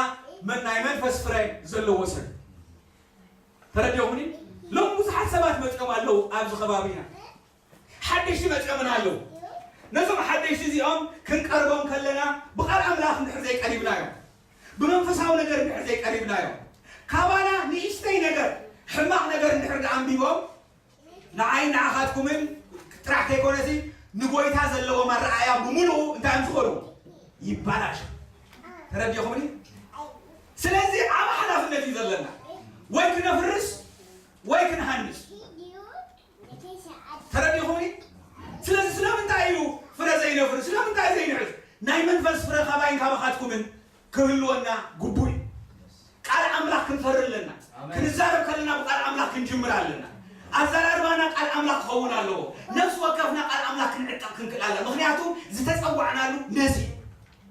መን ናይ መንፈስ ፍረ ዘለዎ ሰብ። ተረዲኦምኒ? ሎም ብዙሓት ሰባት መፅኦም ኣለዉ ኣብዚ ከባቢና። ሓደሽቲ መፅኦምን ኣለዉ። ነዞም ሓደሽቲ እዚኦም ክንቀርቦም ከለና ብቃል ኣምላኽ እንድሕር ዘይቀሪብናዮም፣ ብመንፈሳዊ ነገር እንድሕር ዘይቀሪብናዮም፣ ካባና ንእሽተይ ነገር ሕማቕ ነገር እንድሕር ደኣንቢቦም ንዓይ ንዓኻትኩምን ጥራሕ ከይኮነሲ ንጎይታ ዘለዎም ኣረኣያ ብምሉኡ እንታይ እዮም ዝኾኑ? ይባላሽ። ተረዲኹምኒ? ስለዚ ዓብ ሓላፍነት እዩ ዘለና። ወይ ክነፍርስ ወይ ክንሃንስ። ተረዲኹምኒ? ስለዚ ስለምንታይ እዩ ፍረ ዘይነፍሪ? ስለምንታይ ዘይንዕዝ? ናይ መንፈስ ፍረ ካባይን ካባኻትኩምን ክህልወና ግቡእ እዩ። ቃል ኣምላኽ ክንፈሪ ኣለና። ክንዛረብ ከለና ብቃል ኣምላኽ ክንጅምር ኣለና። ኣዘራርባና ቃል ኣምላኽ ክኸውን ኣለዎ። ነፍሲ ወከፍና ቃል ኣምላኽ ክንዕጠቕ ክንክእል ኣለና። ምኽንያቱ ዝተጸዋዕናሉ ነዚ እዩ።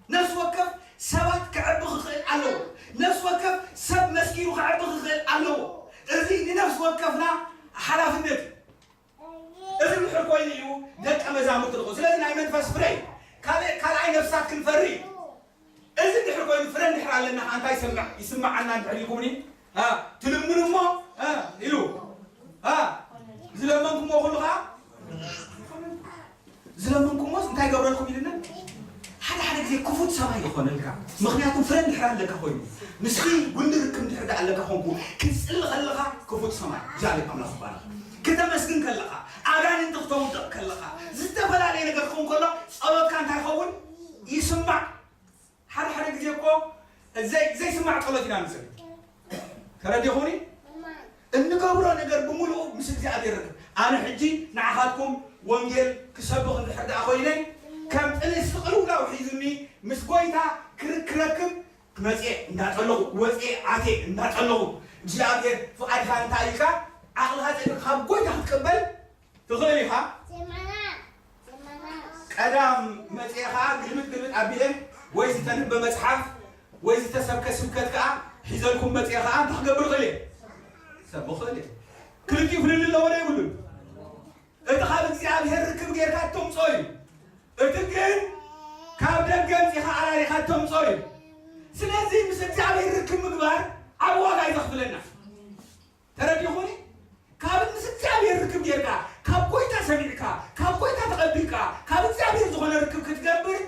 ነፍሲ ወከፍ ሰባት ክዕቢ ክኽእል ኣለዎ። ነፍሲ ወከፍ ሰብ መስኪሩ ክዕቢ ክኽእል ኣለዎ። እዚ ንነፍሲ ወከፍና ሓላፍነት እዩ። እዚ እንድሕር ኮይኑ እዩ ደቀ መዛሙርቲ ንኹን። ስለዚ ናይ መንፈስ ፍረ እዩ። ካልእ ካልኣይ ነፍሳት ክንፈሪ እዩ። እዚ እንድሕር ኮይኑ ፍረ እንድሕር ኣለና እንታይ ይሰምዕ ይስምዓና እንድሕር ኢልኩምኒ ትልምኑ እሞ ኢሉ ዝለመንኩሞ ኩሉ ከዓ ዝለመንኩሞስ እንታይ ገብረልኩም ኢልና ሓደ ሓደ ግዜ ክፉት ሰማይ ይኾነልካ። ምኽንያቱ ፍረ እንድሕር ኣለካ ኮይኑ ምስቲ ጉንዲ ርክብ እንድሕር ኣለካ ኮንኩ ክትፅሊ ከለኻ ክፉት ሰማይ እግዚኣብሔር ኣምላኽ ይባረኽ። ክተመስግን ከለኻ ኣጋንንቲ ክተውድቕ ከለኻ ዝተፈላለየ ነገር ክኸውን ከሎ ጸሎትካ እንታይ ይኸውን ይስማዕ። ሓደ ሓደ ግዜ እኮ ዘይስማዕ ጸሎት ኢና ንጽሊ። ተረዲኹኒ? እንገብሮ ነገር ብምሉኡ ምስ እግዚኣብሔር ርክብ። ኣነ ሕጂ ንዓኻትኩም ወንጌል ክሰብኽ እንድሕር ደኣ ኮይነ ከም ጥንሲ ቅልውላው ሒዙኒ ምስ ጎይታ ክርክረክብ መጽኤ እንዳጸለኹ ወጽኤ ኣቴ እንዳጸለኹ እግዚኣብሔር ፍቓድካ እንታይ ኢልካ ዓቕልኻ ጸድቕ ካብ ጎይታ ክትቅበል ትኽእል ኢኻ። ቀዳም መጽኤ ኸዓ ግልብጥ ግልብጥ ኣቢለ ወይ ዝተንበ መጽሓፍ ወይ ዝተሰብከ ስብከት ከኣ ሒዘልኩም መጽኤ ኸኣ እንታይ ክገብር እኽእል እየ? ሰብ እኽእል እየ። ክልቲኡ ፍልልይ ኣለዎ ዶ የብሉን? እቲ ካብ እግዚኣብሔር ርክብ ጌርካ እተምጽኦ እዩ። እቲ ግን ካብ ደገ ኣምጺኻ ኣራሪኻ እተምጽኦ እዩ። ስለዚ ምስ እግዚኣብሔር ርክብ ምግባር ዓቢ ዋጋ እዩ ዘኽፍለና። ተረዲኹኒ? ካብ ምስ እግዚኣብሔር ርክብ ጌርካ ካብ ጎይታ ሰሚዕካ ካብ ጎይታ ተቐቢልካ ካብ እግዚኣብሔር ዝኾነ ርክብ ክትገብር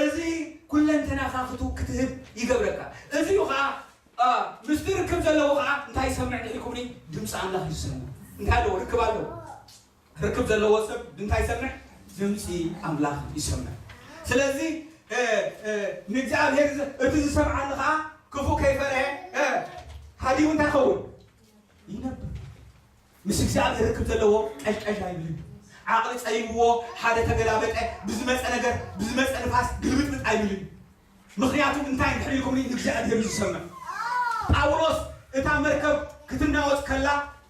እዚ ኩለንተናኻ ክቱ ክትህብ ይገብረካ። እዚ እዩ ከዓ ምስቲ ርክብ ዘለዎ ከዓ እንታይ ይሰምዕ ኢልኩምኒ? ድምፂ ኣምላኽ ይሰምዕ። እንታይ ኣለዎ? ርክብ ኣለዎ። ርክብ ዘለዎ ሰብ እንታይ ይሰምዕ? ድምፂ ኣምላኽ ይሰምዕ። ስለዚ ንእግዚኣብሔር እቲ ዝሰምዓኒ ከዓ ክፉ ከይፈርሀ ሃዲኡ እንታይ ይኸውን? ይነብር። ምስ እግዚኣብሔር ርክብ ዘለዎ ቀዥቀዥ ኣይብልን። ዓቕሊ ጸይብዎ ሓደ ተገላበጠ ብዝመጸ ነገር ብዝመጸ ንፋስ ግልብጥብጥ ኣይብልን። ምኽንያቱ እንታይ እንድሕር ኢልኩምኒ ንእግዚኣብሔር እዩ ዝሰምዕ። ጳውሎስ እታ መርከብ ክትናወጽ ከላ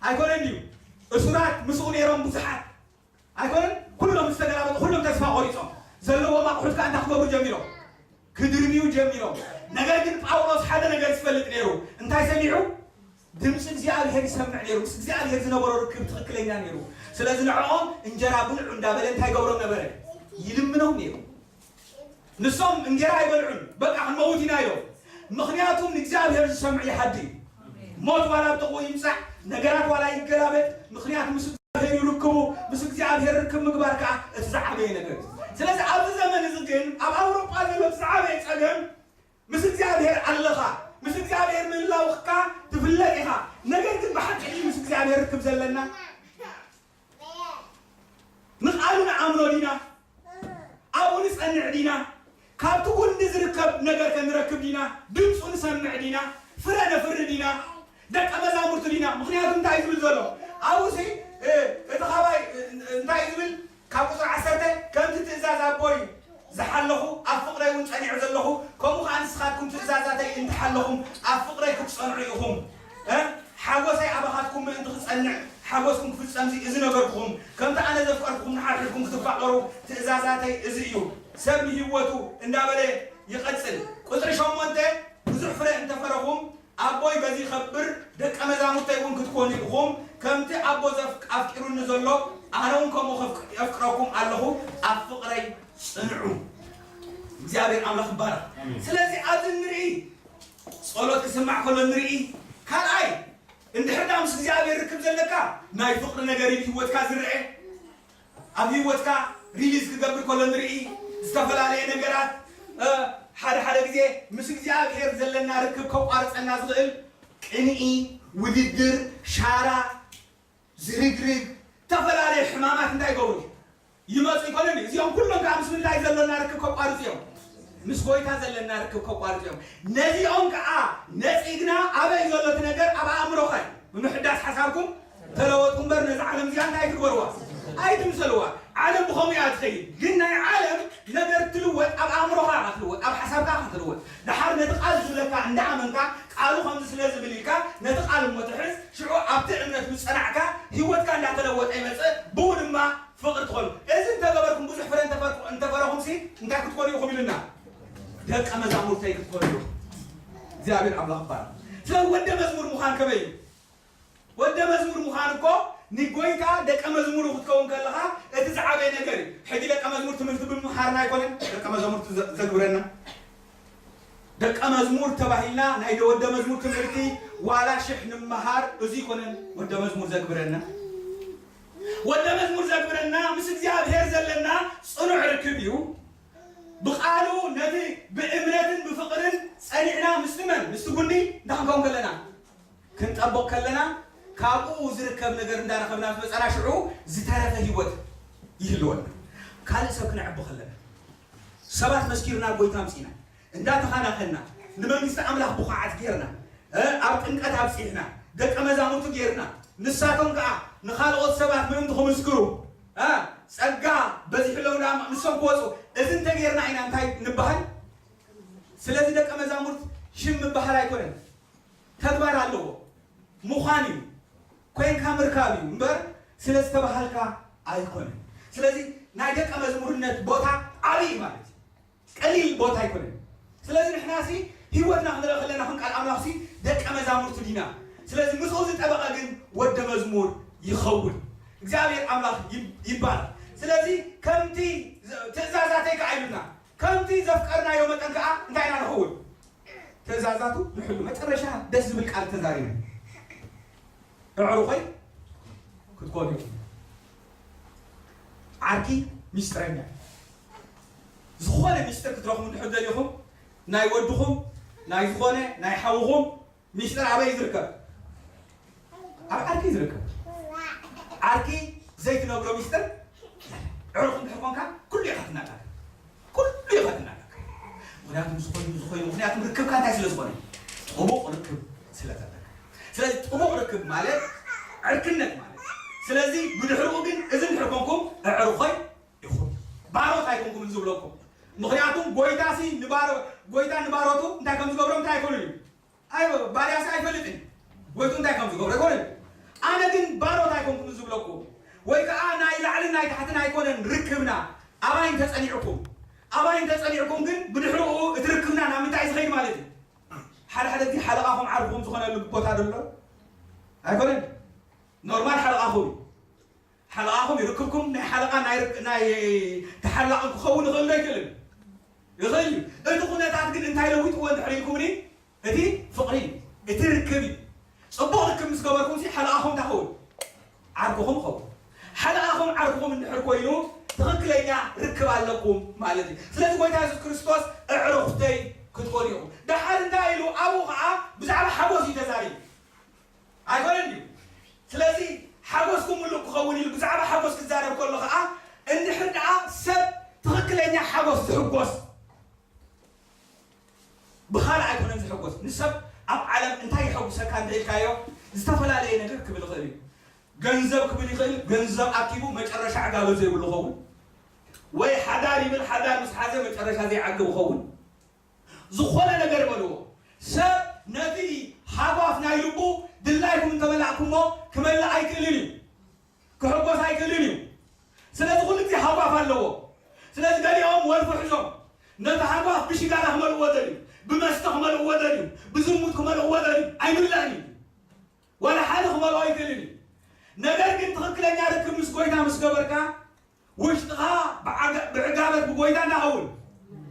ኣይኮነን ድዩ እሱራት ምስኡ ነይሮም ብዙሓት ኣይኮነን ኩሎም ዝተገላበጡ ኩሎም ተስፋ ቆሪጾም ዘለዎም ኣቑሑት ከዓ እንታይ ክገብሩ ጀሚሮም ክድርብዩ ጀሚሮም። ነገር ግን ጳውሎስ ሓደ ነገር ዝፈልጥ ነይሩ እንታይ ሰሚዑ ድምፂ እግዚኣብሔር ይሰምዕ ነይሩ። ምስ እግዚኣብሔር ዝነበሮ ርክብ ትኽክለኛ ነይሩ። ስለዚ ንዕኦም እንጀራ ብልዑ እንዳበለ እንታይ ገብሮም ነበረ? ይልምኖም ነይሩ። ንሶም እንጀራ ኣይበልዑን፣ በቃ ክንመውት ኢና ኢሎም። ምኽንያቱም ንእግዚኣብሔር ዝሰምዕ ይሃዲ። ሞት ዋላ ኣብ ጥቕኡ ይምፃዕ፣ ነገራት ዋላ ይገላበጥ፣ ምኽንያቱ ምስ እግዚኣብሔር ይርክቡ። ምስ እግዚኣብሔር ርክብ ምግባር ከዓ እቲ ዝዓበየ ነገር እዩ። ስለዚ ኣብዚ ዘመን እዚ ግን ኣብ ኣውሮጳ ዘሎ እቲ ዝዓበየ ፀገም ምስ እግዚኣብሔር ኣለኻ፣ ምስ እግዚኣብሔር ምህላውካ ትፍለጥ ኢኻ። ነገር ግን ንርክብ ዘለና? ንቓሉ ንኣምኖ ዲና? ኣብኡ ንጸንዕ ዲና? ካብቲ ጉንዲ ዝርከብ ነገር ከ ንረክብ ዲና? ድምፁ ንሰምዕ ዲና? ፍረ ነፍሪ ዲና? ደቀ መዛሙርቱ ዲና? ምኽንያቱ እንታይ እዩ ዝብል ዘሎ? ኣብኡሲ፣ እ፣ እቲ ኻባይ፣ እ፣ እንታይ እዩ ዝብል? ካብ ቁፅሪ ዓሰርተ፣ ከምቲ ትእዛዝ ኣቦይ ዝሓለኹ፣ ኣብ ፍቕረይ እውን ጸኒዑ ዘለኹ፣ ከምኡ ኸኣ ንስኻትኩም ትእዛዛተይ እንተሓለኹም፣ ኣብ ፍቕረይ ክትጸንዑ ኢኹም። እ? ሓጎሰይ ኣባኻትኩም ምእንቲ ክጸንዕ፣ ሓጎስኩም ክፍጸምሲ እዚ ነገርኩኹም፣ ከምቲ ኣነ ዘፍቀርኩኹም ንሓድሕድኩም ክትፋቐሩ ትእዛዛተይ እዚ እዩ። ሰብ ንህይወቱ እንዳበለ ይቐጽል። ቁጽሪ ሸሞንተ፣ ብዙሕ ፍረ እንተፈረኹም፣ ኣቦይ በዚ ይኸብር፣ ደቀ መዛሙርተይ እውን ክትኮኑ ኢኹም። ከምቲ ኣቦ ዘፍ-፣ ኣፍቂሩኒ ዘሎ፣ ኣነ እውን ከምኡ ከፍቅ-፣ የፍቅረኩም ኣለኹ፣ ኣብ ፍቕረይ ጽንዑ። እግዚኣብሔር ኣምላኽ ይባረኽ። ኣሜን። ስለዚ ኣብዚ ንርኢ፣ ጸሎት ክስማዕ ከሎ ንርኢ። ካልኣይ፣ እንድሕር ዳ ምስ እግዚኣብሔር ርክብ ዘለካ፣ ናይ ፍቕሪ ነገር እዩ ህይወትካ ዝረአ። ኣብ ህይወትካ ሪሊዝ ክገብር ከሎ ንርኢ። ዝተፈላለየ ነገራት፣ እ፣ ሓደ ሓደ ግዜ ምስ እግዚኣብሔር ዘለና ርክብ ከቋርጸና ዝኽእል ቅንኢ፣ ውድድር፣ ሻራ፣ ዝርግርግ፣ ዝተፈላለየ ሕማማት እንታይ ይገብሩ? ይመጹ ይኮነን? እዚኦም ኩሎም ከዓ ምስ ምንታይ ዘለና ርክብ ከቋርጹ እዮም? ምስ ጎይታ ዘለና ርክብ ከቋርጹ እዮም። ነዚኦም ከዓ ነጺግና ኣበይ ዘሎ እቲ ነገር? ኣብ ኣእምሮኻ እዩ። ብምሕዳስ ሓሳብኩም ተለወጡ እምበር ነዚ ዓለም እዚኣ እንታይ ትግበርዋ? ኣይትምሰልዋ። ዓለም ብኸምኡ እያ ትኸይድ። ግን ናይ ዓለም ነገር ትልወጥ ኣብ ኣእምሮኻ ኢኻ ትልወጥ፣ ኣብ ሓሳብካ ኢኻ ትልወጥ። ደሓር ነቲ ቃል ዝብለካ እንዳኣመንካ፣ ቃሉ ከምዚ ስለ ዝብል ኢልካ ነቲ ቃል እሞ ትሕዝ፣ ሽዑ ኣብቲ እምነት ምስ ጸናዕካ ህይወትካ እንዳተለወጠ ይመጽእ፣ ብኡ ድማ ፍቕሪ ትኾኑ። እዚ እንተገበርኩም፣ ብዙሕ ፍረ እንተፈር-፣ እንተፈረኹምሲ እንታይ ክትኮኑ ኢኹም ኢሉና? ደቀ መዛሙርተይ ክትኮኑ ኢኹም። እግዚኣብሔር ኣምላኽ ይባረኽ። ስለዚ ወደ መዝሙር ምዃን ከመይ እዩ? ወደ መዝሙር ምዃን እኮ ንጎይታ ደቀ መዝሙሩ ክትከውን ከለኻ እቲ ዝዓበየ ነገር እዩ። ሕጂ ደቀ መዝሙር ትምህርቲ ብምምሃርና ኣይኮነን ደቀ መዛሙርቱ ዘ-፣ ዘግብረና። ደቀ መዝሙር ተባሂልና ናይ ወደ መዝሙር ትምህርቲ ዋላ ሽሕ ንምሃር፣ እዚ ኣይኮነን ወደ መዝሙር ዘግብረና። ወደ መዝሙር ዘግብረና ምስ እግዚኣብሔር ዘለና ጽኑዕ ርክብ እዩ። ብቓሉ ነቲ ብእምነትን ብፍቕርን ጸኒዕና ምስቲ መን? ምስቲ ጉንዲ እንታይ ክንከውን ከለና? ክንጠብቕ ከለና፣ ካብኡ ዝርከብ ነገር እንዳረኸብና ምስ መጻና፣ ሽዑ ዝተረፈ ህይወት ይህልወና። ካልእ ሰብ ክነዕቢ ከለና፣ ሰባት መስኪርና ጎይታ ኣምጺእና፣ እንዳተኻናኸና፣ ንመንግስቲ ኣምላኽ ብኹዓት ጌርና፣ እ፣ ኣብ ጥምቀት ኣብጺሕና፣ ደቀ መዛሙርቱ ጌርና፣ ንሳቶም ከኣ ንኻልኦት ሰባት ምእንቲ ክምስክሩ፣ እ፣ ጸጋ በዚሕሎም ደኣ ንሶም ክወጹ፣ እዚ እንተጌርና ኢና እንታይ ንበሃል? ስለዚ ደቀ መዛሙርት ሽም ምበሃል ኣይኮነን፣ ተግባር ኣለዎ። ምዃን እዩ፣ ኮይንካ ምርካብ እዩ እምበር ስለ ዝተባሃልካ ኣይኮነን። ስለዚ ናይ ደቀ መዝሙርነት ቦታ ዓብዪ እዩ ማለት እዩ። ቀሊል ቦታ ኣይኮነን። ስለዚ ንሕናሲ ህይወትና ክንርኢ ከለና፣ ከም ቃል ኣምላኽሲ ደቀ መዛሙርቱ ዲና። ስለዚ ምስኡ ዝጠበቐ ግን ወደ መዝሙር ይኸውን። እግዚኣብሔር ኣምላኽ ይብ-፣ ይባረኽ። ስለዚ ከምቲ ዘ-፣ ትእዛዛተይ ከኣ ኢሉና፣ ከምቲ ዘፍቀርናዮ መጠን ከኣ እንታይ ኢና ንኸውን? ትእዛዛቱ ንሕሉ። መጨረሻ ደስ ዝብል ቃል ተዛሪቡ። ኣዕሩኸይ ክትኮኑ ኢኹም። ዓርኪ ሚስጥረኛ። ዝኾነ ሚስጥር ክትረኽቡ እንድሕር ደሊኹም፣ ናይ ወድኹም፣ ናይ ዝኾነ፣ ናይ ሓውኹም ሚስጥር ኣበይ እዩ ዝርከብ? ኣብ ዓርኪ እዩ ዝርከብ። ዓርኪ ዘይትነግሮ ሚስጥር የለን። ዕሩኽ እንድሕር ኮንካ፣ ኩሉ ኢኻ ትናገር። ኩሉ ኢኻ ትናገር። ምኽንያቱም ዝኾይኑ፣ ዝኾይኑ፣ ምኽንያቱም ርክብካ እንታይ ስለ ዝኾነ? ጥቡቕ ርክብ ስለ ዘለካ። ስለዚ ጥቡቕ ርክብ ማለት ዕርክነት ማለት እዩ። ስለዚ ብድሕሪኡ ግን እዚ እንድሕር ኮንኩም፣ ኣዕሩኸይ ኢኹም። ባሮት ኣይኮንኩምን ዝብለኩም። ምኽንያቱም ጎይታሲ ንባሮ-፣ ጎይታ ንባሮቱ እንታይ ከም ዝገብሮም እንታይ ኣይኮኑን እዩ። ኣይ፣ ባርያሲ ኣይፈልጥን። ጎይቱ እንታይ ከም ዝገብሮ ኣይኮነን። ኣነ ግን ባሮት ኣይኮንኩምን ዝብለኩም። ወይ ከኣ ናይ ላዕልን ናይ ታሕትን ኣይኮነን ርክብና። ኣባይ እንተጸኒዕኩም፣ ኣባይ እንተጸኒዕኩም ግን ብድሕሪኡ እቲ ርክብና ናብ ምንታይ ዝኸይድ ማለት እዩ? ሓደ ሓደ ግዜ ሓለቓኹም ዓርኩም ዝኾነሉ ቦታ ዶ ኣሎ? ኣይኮነን። ኖርማል ሓለቓኹም እዩ። ሓለቓኹም ይርክብኩም፣ ናይ ሓለቓ ናይ ርክ-፣ ናይ ተሓላቒ ክኸውን ይኽእል ዶ ኣይክእልን? ይኽእል እዩ። እቲ ኩነታት ግን እንታይ ለዊጥዎ እንድሕር ኢልኩምኒ፣ እቲ ፍቕሪ እዩ፣ እቲ ርክብ እዩ። ጽቡቕ ርክብ ምስ ገበርኩምሲ ሓለቓኹም እንታይ ኸውን? ዓርክኹም ኸውን። ሓለቓኹም ዓርክኹም እንድሕር ኮይኑ ትኽክለኛ ርክብ ኣለኩም ማለት እዩ። ስለዚ ጎይታ የሱስ ክርስቶስ ኣዕሩኽተይ ክትኮኑ ኢኹም። ደሓር እንታይ ኢሉ? ኣብኡ ኸዓ ብዛዕባ ሓጎስ እዩ ተዛሪቡ። ኣይኮነን ድዩ? ስለዚ ሓጎስኩም ምሉእ ክኸውን ኢሉ ብዛዕባ ሓጎስ ክዛረብ ከሎ ኸዓ፣ እንድሕር ደኣ ሰብ ትኽክለኛ ሓጎስ ዝሕጎስ ብኻልእ ኣይኮነን ዝሕጎስ። ንሰብ ኣብ ዓለም እንታይ የሐጉሰካ እንተ ኢልካዮ፣ ዝተፈላለየ ነገር ክብል ይኽእል እዩ። ገንዘብ ክብል ይኽእል፣ ገንዘብ ኣኪቡ መጨረሻ ዕጋበት ዘይብሉ ኸውን፣ ወይ ሓዳር ይብል፣ ሓዳር ምስ ሓዘ መጨረሻ ዘይዓግብ ኸውን። ዝኾነ ነገር በልዎ፣ ሰብ ነቲ ሃጓፍ ናይ ልቡ ድላይኩም እንተመላእኩሞ ክመልእ ኣይክእልን እዩ፣ ክሕጎስ ኣይክእልን እዩ። ስለዚ ኩሉ ግዜ ሃጓፍ ኣለዎ። ስለዚ ገሊኦም ወልፊ ሒዞም ነቲ ሃጓፍ ብሽጋራ ክመልእዎ ደልዩ፣ ብመስተ ክመልእዎ ደልዩ፣ ብዝሙት ክመልእዎ ደልዩ፣ ኣይምለእን እዩ። ዋላ ሓደ ክመልኦ ኣይክእልን እዩ። ነገር ግን ትኽክለኛ ርክብ ምስ ጎይታ ምስ ገበርካ፣ ውሽጥኻ ብዓጋ-፣ ብዕጋበት ብጎይታ እንዳኸውን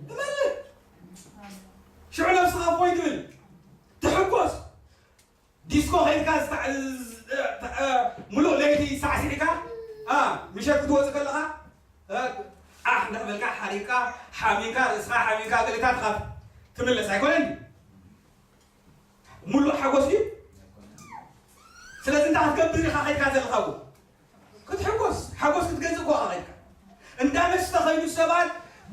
ትመልእ። ሽዑ ነብስኻ እፎይ ትብል፣ ትሕጎስ። ዲስኮ ኸይድካ ዝታ-፣ ዝ-፣ እ፣ እ፣ ሙሉእ ለይቲ ሳዕሲዕካ፣ እ፣ ምሸት ክትወፅእ ከለኻ፣ እ፣ ዓሕ እንዳበልካ ሓሪቕካ፣ ሓሚምካ፣ ርእስኻ ሓሚምካ፣ ገለታት ኢኻ ትምለስ ኣይኮነን? ሙሉእ ሓጎስ ድዩ? ስለዚ እንታይ ክትገብር ኢኻ ኸይድካ ዘለኻ? ክትሕጎስ፣ ሓጎስ ክትገዝእ እኮ ኢኻ ኸይድካ። እንዳ መስተ ኸይዱ ሰባት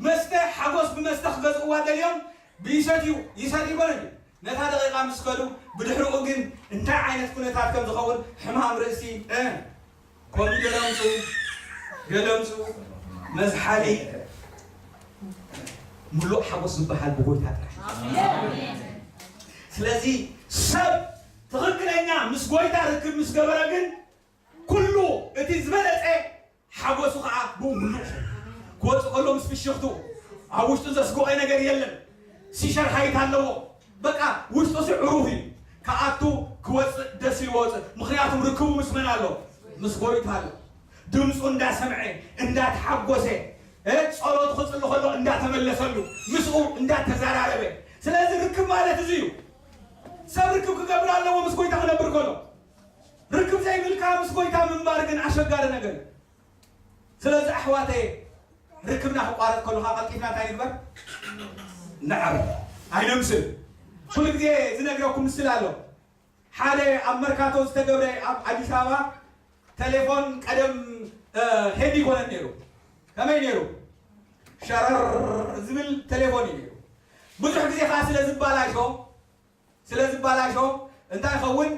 መስተ፣ ሓጎስ ብመስተ ክገዝእዋ ደልዮም ብይሰትዩ፣ ይሰትዩ ይኾኑ ድዩ? ነታ ደቂቓ ምስ ከዱ፣ ብድሕሪኡ ግን እንታይ ዓይነት ኩነታት ከም ዝኸውን ሕማም ርእሲ፣ እ፣ ኮሚደረ ኣምፅኡ፣ ገለ ኣምፅኡ፣ መዝሓሊ፣ ሙሉእ ሓጎስ ዝበሃል ብጎይታ ጥራሕ። ስለዚ ሰብ ትኽክለኛ ምስ ጎይታ ርክብ ምስ ገበረ ግን ኩሉ እቲ ዝበለጸ ሓጎሱ ኸዓ ብኡ ምሉእ ክወፅእ ከሎ ምስ ፍሽኽቱ ኣብ ውሽጡ ዘስግኦ ነገር የለን። ሲሸርሃይት ኣለዎ። በቃ ውሽጡ ሲ ዕሩፍ እዩ። ክኣቱ ክወፅእ ደስ ኢልዎ ወፅእ። ምኽንያቱ ርክቡ ምስ መን ኣሎ? ምስ ጎይታ ኣሎ። ድምፁ እንዳሰምዐ እንዳተሓጎሰ፣ እ፣ ጸሎቱ ክጽሊ ከሎ እንዳተመለሰሉ፣ ምስኡ እንዳተዛራረበ። ስለዚ ርክብ ማለት እዚ እዩ። ሰብ ርክብ ክገብር ኣለዎ ምስ ጎይታ ክነብር ከሎ። ርክብ ዘይብልካ ምስ ጎይታ ምንባር ግን ኣሸጋሪ ነገር እዩ። ስለዚ ኣሕዋተየ፣ ርክብና ክቋረጽ ከሎ ኸዓ ቀልጢፍና እንታይ ንግበር? ንዓርፍ። ኣይነምስል። ኩሉ ግዜ ዝነግረኩም ምስል ኣሎ። ሓደ ኣብ መርካቶ ዝተገብረ ኣብ ኣዲስ ኣበባ ቴሌፎን ቀደም፣ እ፣ ሄድ ይኮነን ነይሩ። ከመይ ነይሩ? ሸረር ዝብል ቴሌፎን እዩ ነይሩ። ብዙሕ ግዜ ኸዓ ስለ ዝባላሾ፣ ስለ ዝባላሾ እንታይ ይኸውን?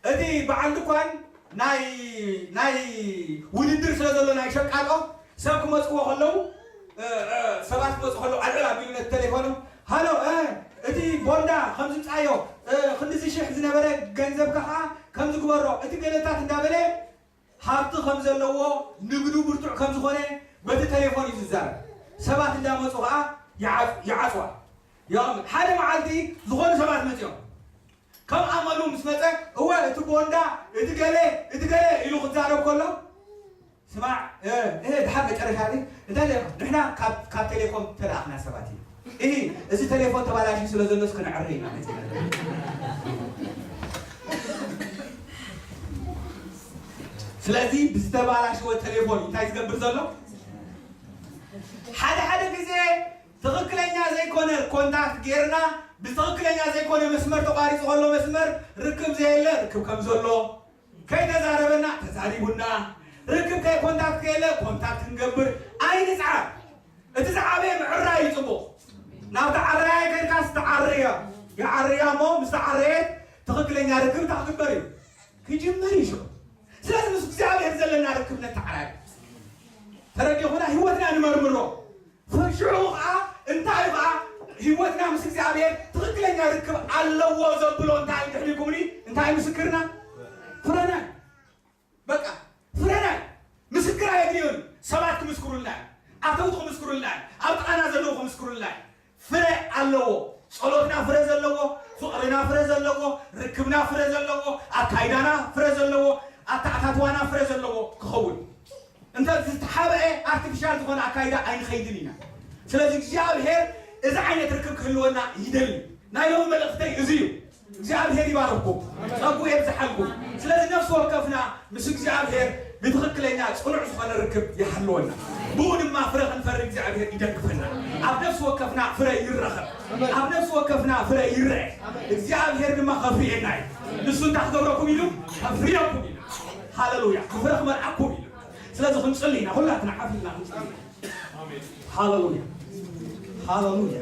እቲ በዓል ድኳን ናይ፣ ናይ ውድድር ስለ ዘሎ ናይ ሸቃጦ ሰብ ክመጽዎ ከለዉ፣ እ፣ እ፣ ሰባት ክመጽኡ ከለዉ ኣልዕል ኣቢሉ ነቲ ቴሌፎኑ፣ "ሃሎ፣ እ፣ እቲ ቦንዳ ከምዚ ምጻዮ፣ እ፣ ክንድዚ ሽሕ ዝነበረ ገንዘብካ ኸዓ ከምዚ ግበሮ፣ እቲ ገለታት" እንዳበለ ሃብቲ ከም ዘለዎ፣ ንግዱ ብርቱዕ ከም ዝኾነ በቲ ቴሌፎን እዩ ዝዛረብ። ሰባት እንዳመጹ ኸዓ ይዓ-፣ ይዓጽዋ። ይቐምጥ። ሓደ መዓልቲ ዝኾኑ ሰባት መጺኦም። ከም ኣመሉ ምስ መጸ፣ "እወ፣ እቲ ቦንዳ፣ እቲ ገለ፣ እቲ ገለ" ኢሉ ክዛረብ ከሎ፣ "ስማዕ፣ እ፣ እ፣ ድሓር መጨረሻ እዚ እንታይ ደኣ? ንሕና ካብ፣ ካብ ቴሌኮም ተለኣኽና ሰባት ኢና። እሂ፣ እዚ ቴሌፎን ተባላሽዩ ስለ ዘሎስ ክነዕሪ ኢና መጺና ዘለና." ስለዚ ብዝተባላሸወ ቴሌፎን እንታይ ዝገብር ዘሎ? ሓደ ሓደ ግዜ ትኽክለኛ ዘይኮነ ኮንታክት ጌርና፣ ብትኽክለኛ ዘይኮነ መስመር ተቋሪጹ ከሎ መስመር ርክብ ዘየለ ርክብ ከም ዘሎ፣ ከይተዛረበና ተዛሪቡና፣ ርክብ ከይ ኮንታክት ከየለ ኮንታክት ክንገብር ኣይንጽዓር። እቲ ዝዓበየ ምዕራይ እዩ ጽቡቕ። ናብቲ ዓራያይ ከድካስ ትዓርያ፣ ይዓርያ እሞ ምስ ተዓረየት ትኽክለኛ ርክብ እንታይ ክግበር እዩ? ክጅምር እዩ ሽዑ። ስለዚ ምስ እግዚኣብሔር ዘለና ርክብ ነተዓራሪ። ተረዲኹና? ህይወትና ንመርምሮ። ሽዑ ኸዓ እንታይ እዩ ኸዓ ህይወትና ምስ እግዚኣብሔር ትኽክለኛ ርክብ ኣለዎ ዘብሎ እንታይ እዩ? ድሕሪኩምኒ እንታይ እዩ ምስክርና? ፍረና እዩ። በቃ ፍረና እዩ። ምስክር ኣየድልዮን እዩ። ሰባት ክምስክሩልና እዮም። ኣተውቲ ክምስክሩልና እዮም። ኣብ ጥቓና ዘለዉ ክምስክሩልና እዮም። ፍረ ኣለዎ። ጸሎትና ፍረ ዘለዎ፣ ፍቕርና ፍረ ዘለዎ፣ ርክብና ፍረ ዘለዎ፣ ኣካይዳና ፍረ ዘለዎ፣ ኣተኣታትዋና ፍረ ዘለዎ ክኸውን። እንተ ዝተሓብአ ኣርቲፊሻል ዝኾነ ኣካይዳ ኣይንኸይድን ኢና። ስለዚ እግዚኣብሔር እዚ ዓይነት ርክብ ክህልወና ይደሊ። ናይ ሎሚ መልእኽተይ እዚ እዩ። እግዚኣብሔር ይባርኽኩም፣ ጸጉ የብዝሓልኩም። ስለዚ ነፍሲ ወከፍና ምስ እግዚኣብሔር ብትኽክለኛ ጽኑዕ ዝኾነ ርክብ ይሃልወና። ብኡ ድማ ፍረ ክንፈሪ እግዚኣብሔር ይደግፈና። ኣብ ነፍሲ ወከፍና ፍረ ይረኸብ። ኣብ ነፍሲ ወከፍና ፍረ ይረአ። እግዚኣብሔር ድማ ከፍርየና እዩ። ንሱ እንታይ ክገብረኩም ኢሉ? ከፍርየኩም ኢሉ። ሃለሉያ። ብፍረ ክመርዓኩም ኢሉ። ስለዚ ክንጽሊ ኢና፣ ኩላትና ሓፊልና ክንጽሊ ኢና። ሃለሉያ። ሃለሉያ።